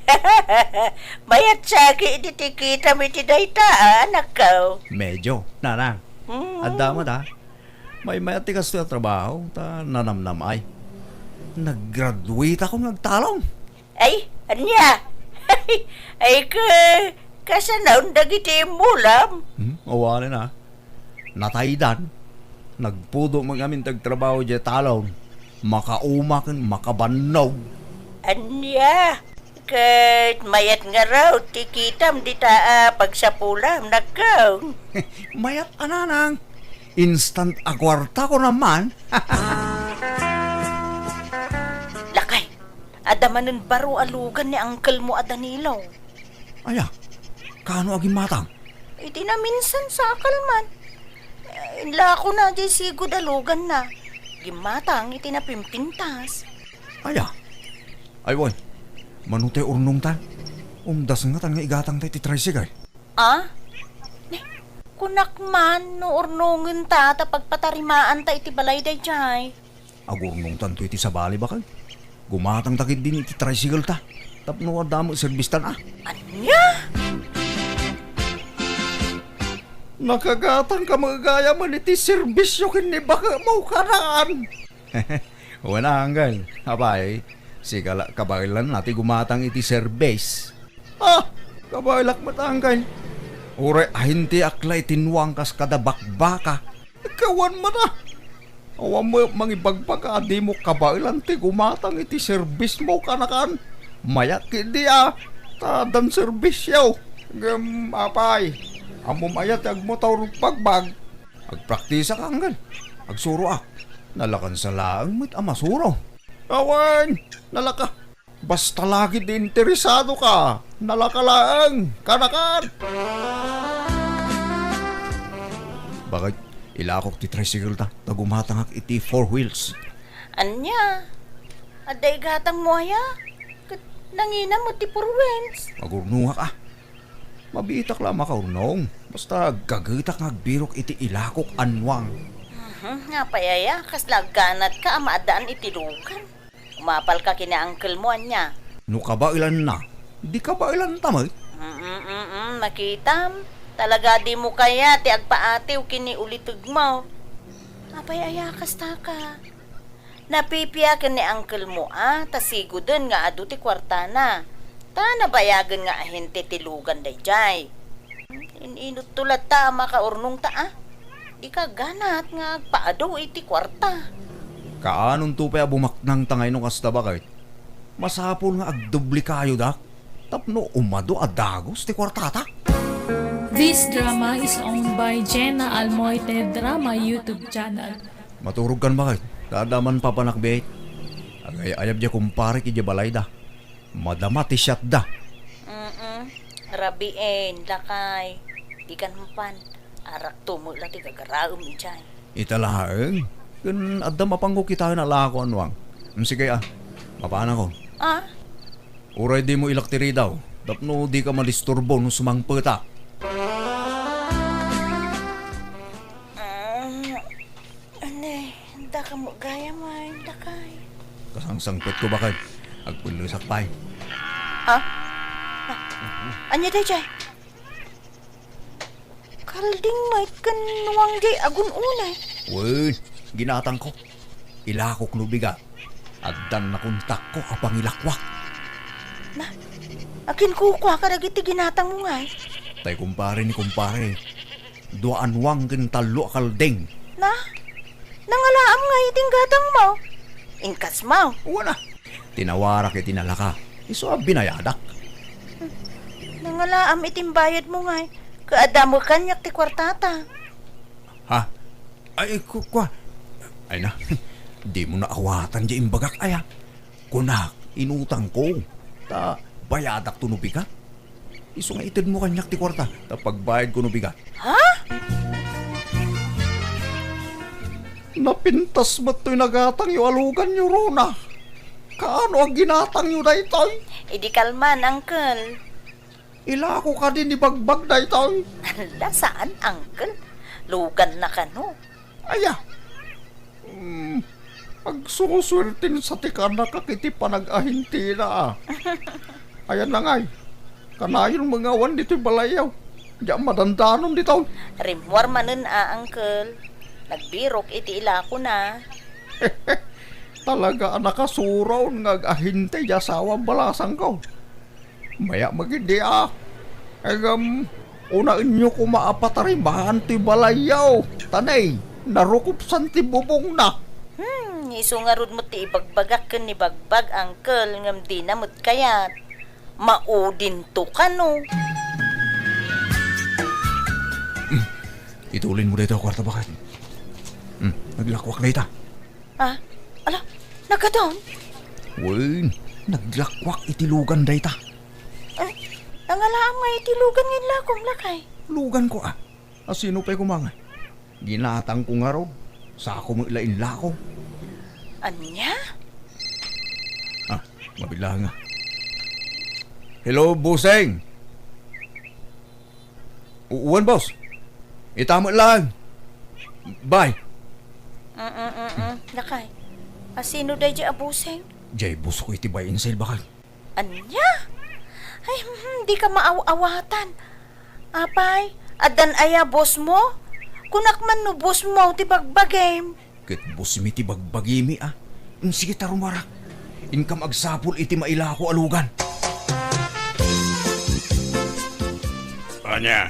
mayat saki iti ti kitam iti dayta, a, anakko. Medyo, nanang. Mm. Adda met, a. Maymayat ti kastoy a trabaho, ta nanamnam ay. Naggraduate ako nga agtalong. Ay, ania? Ay, ka, kasanaon dagiti immulam? Hmm, awanen a. Nataydan. Nagpudo met ngamin ti agtrabaho diay talon. Makauma ken makabannog. Ania? Ket mayat ngarud ti kitam dita a pagsapulam, nakkaw. Mayat a, nanang. Instant a kuarta ko naman. Lakay, adda manen baro a lugan ni uncle mo a Danilo. Aya, kaano a gimmatang? Iti naminsan, sakal man. Eh, inlako na diay sigud a luganna. Gimmatang iti napimpintas. Aya? Ay, wen. Mano tay urnongtan? Umdas ngatan nga igatangta iti tricycle. Ah? Ne, kunak man no urnongenta ta pagpatarimaanta iti balay daydiay. Agurnongtanto iti sabali, bakay. Gumatangta ketdin iti tricycle ta. Tapno adda met serbistan, a. Ania? Nakagatangka met gayam iti serbisyo ken ni baketmo, kanaan. Wen a, uncle. Apay, sika la kabaelanna ti gumatang iti serbis. Ah, kabaelak met, uncle. Uray ahinteak la iti nuang kas kada bakbaka. Kawan man a. Awan met mangibagbag a dimo kabaelan ti gumatang iti serbismo, kanakan. Mayat ketdi a, ta addan serbisyo. Ngem, apay, ammom aya ti agmotor bagbag? Agpraktisak, Angkel. Agsuroak. Nalakansa laeng met a masuro. Awan, nalaka. Basta lagid interesadoka, nalaka laeng, kanakan. Bakit? Ilakok ti tricycle ta, ta gumatangak iti four wheels. Ania? Adda igatangmo aya? Ket nangina met ti four wheels. Agurnongak a. Mabiitak la a makaurnong. Basta aggagetak nga agbirok iti ilakok a nuang. Mhm, apay aya, kasla agganatka a maaddaan iti lugan. Umapalka ken ni uncle mo, ania? No kabaelanna, di kabaelanta met. Mm, mm, mm, nakitam. Talaga dimo kayat ti agpaatiw ken ni ulitegmo. Apay aya kasta ka? Napipia ken ni uncle mo a, ta sigoden nga adu ti kuartana. Ta nabayagen nga ahente ti lugan daydiay. In-inutto latta a makaurnongta a. Dika ganat nga agpaadu iti kuarta. Kaanonto pay a bumaknang ta nga no kasta, bakit? Masapul nga agdoblekayo dak tapno umadu a dagus ti kuartata. This drama is owned by Jenna Almoite Drama YouTube channel. Maturogkan, bakit? Ta adda man papanakbit. Agay-ayab diay kumparek idiay balayda. Madama ti siatda. Mm-mm. Rabiin, lakay. Dikan mapan. Arakto met la ti gagaraem idiay. Ita laeng. Ken adda mapanko kitaen a lako a nuang. Mm, sige a. Mapanakon. Ah? Uray dimo ilak ti ridaw. Tapno dika madisturbo no sumangpetak. Ah, Anay, daka mo gayam ay, dakay. Kasangsangpetko, bakit? Agpellesak pay. Ha? Ah, ania daydiay? Kalding met ken nuang diay agun-unay. Wen, ginatangko. Ilakok no bigat. Addan nakontakko a pangilakwak. Na, akin kukua kadagiti ginatangmo ngay? Tay kumpare ni kumpare. Dua a nuang ken tallo a kalding. Na? Nangalaam ngay iti gatangmo? Inkasmo? Wen a. Tinawarak iti nalaka. Isu a binayadak. Nangalaam iti bayadmo ngay. Kaadda met kaniak ti kuartata. Ha? Ay, ku-, kua. Ay na. Dimo naawatan diay imbagak aya. Kunak, inutangko. Ta bayadakto no bigat. Isu nga itedmo kaniak ti kuarta, ta pagbayadko no bigat. Ha? Napintas met toy nagatangyo a luganyo, Rona. Kaano a ginatangyo daytoy? Idi kalman, uncle. Ilako kadi ni Bagbag daytoy? Ala, saan, uncle. Luganna kano. Aya. Hmm, agsusuerten sa ti kanakak iti panag-ahintena a. Ayan na ngay. Kanayon mangawan ditoy balayyo. Diak madandanon ditoy. Rimmuar manen a, uncle. Nagbirok iti ilakona. Talaga a nakasuron nga ag-ahinte ti asawa balasangko. Maya magidi a. Ngem, unaenyo koma a patarimaan ti balayyo. Ta nay, narukopsan ti bubongna. Hmm, isu ngarud met ti ibagbagak ken ni Bagbag, uncle, ngem dina met kayat. Maudinto kano. Hmm, itulinmo dayta a kuarta, baket. Hmm, naglakuak dayta. Ah, ala, nagkadam? Wen, naglakuak iti lugan dayta. Eh, nangalaam nga iti lugan nga inlakom, lakay. Luganko, a. Asino pay koma ngay? Ginatangko ngarud. Sako met la inlako. Ania? Ah, mabilang, a. Hello, Buseng! U-, uwan, boss. Ita met laeng. Bye. Mm, mm, mm, mm. Lakay. Asino daydiay a Buseng? Diay boss ko iti buy and sell, baket. Ania? Ay, hmm, dika maaw-awatan. Apay, addan aya boss mo? Kunak man no boss mo ti bagbagim. Ket boss mi ti bagbagimi, a. Mm, sige ta, rumarak. Inkam agsapul iti mailako a lugan. Ania?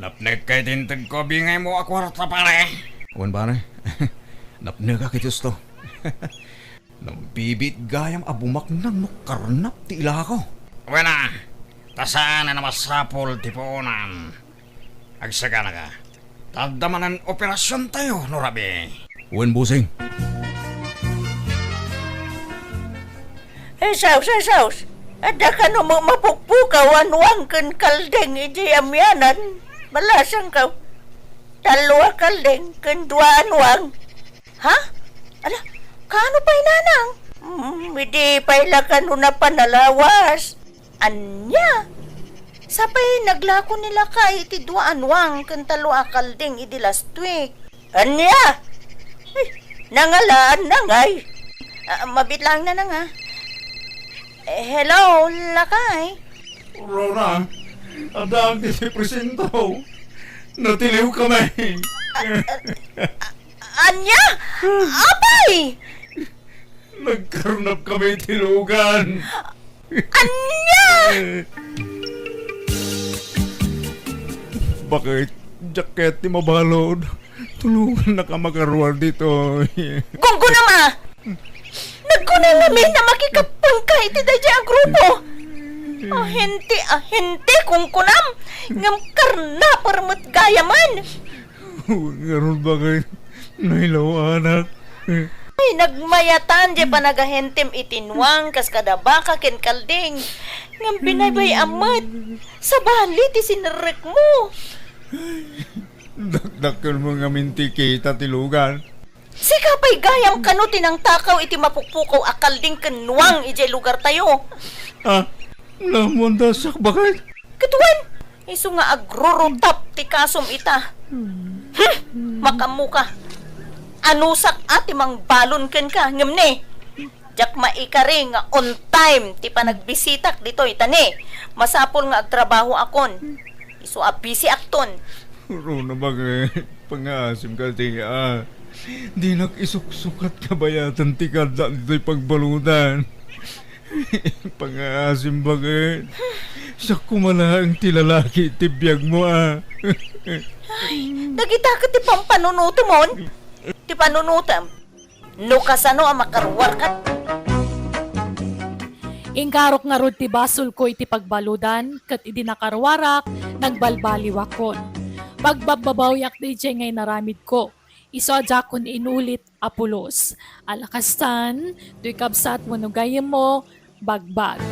Napnekka iti integko a bingaymo a kuarta, pare? Wen, pare. Napnekak iti usto. Nambibiit gayam a bumaknang no karnap ti ilako. Wen a, ta saan a masapul ti puonan. Agsaganaka. Ta adda manen operasiontayo no rabii. Wen, bossing. Jesus, Jesus! Adda kano met mapukpukaw a nuang ken kalding idiay amianan? Malasangkaw. Tallo a kalding ken dua a nuang. Ha? Ala, kaano pay, nanang? Hmm, idi pay la kano napan a lawas. Ania? Sapay naglako ni lakay iti dua a nuang ken tallo a kalding idi last week. Ania? Ay, nangalaan na ngay. Ah, mabiit laeng, nanang, ha? Eh, hello, lakay. Rona, adda ditoy presinto. Natiliwkami. Ania? Apay! Nagkarnapkami iti lugan. Ania? Bakit? Diak ket ti mabalud. Tulongannaka makaruar ditoy. Gunggunam a! Nagkunam amin a makikappengka iti daydiay a grupo. Ahente, ahente, kunkunam, ngem karnaper met gayamen. Ngarud, bakit? Nailaw, anak. Ay, nagmayatan diay panagahentem iti nuang kas kada baka ken kalding. Ngem binaybay-am met. Sabali ti sinerrekmo. Dakdakkelmo ngamin ti kita ti lugan. Sika pay gayam kano ti nangtakaw iti mapukpukaw a kalding ken nuang idiay lugartayo. Ah, naammoan ta siak, bakit? Ket wen, isu nga agrurutap ti kasom ita. Hmm, makaammoka. Anusak a ti mangbalon kenka, ngem ne, diak maikari nga on time ti panagbisitak ditoy, ta ne, masapul nga agtrabahoakon. Isu a bisiakton. Runa, bakit? Pangaasim ka, ti, ah. Dinak isuksukat kabayatan ti kadda ditoy pagbaludan. Pangaasim, bakit? Siak koma laeng ti lalaki ti biagmo, ah. Ay, dagita ket ti pampanunotemon? Ti panunotem? No kasano a makaruarka? Inkarok ngarud ti basolko iti pagbaludan, ket idi nakaruarak, nagbalbaliwakon. Pagbabbabawiak daydiay nga inaramidko. Isu a diakon inulit a pulos. Ala kastan, toy kabsat wenno gayyemmo, Bagbag.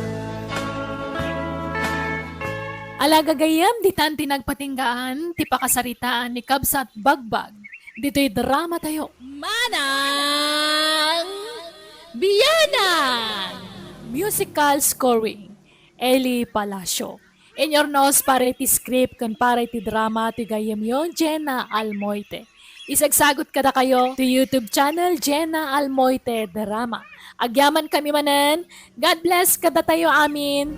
Ala gagayyem, ditan ti nagpatinggaan ti pakasaritaan ni Kabsat Bagbag ditoy dramatayo. Manang Biyanan! Musical scoring, Eli Palacio. Inyurnos para iti script ken para iti drama ti gayyemyo, Jenna Almoite. Isagsagut kadakayo ti YouTube channel, Jenna Almoite Drama. Agyamankami manen. God bless kadatayo amin.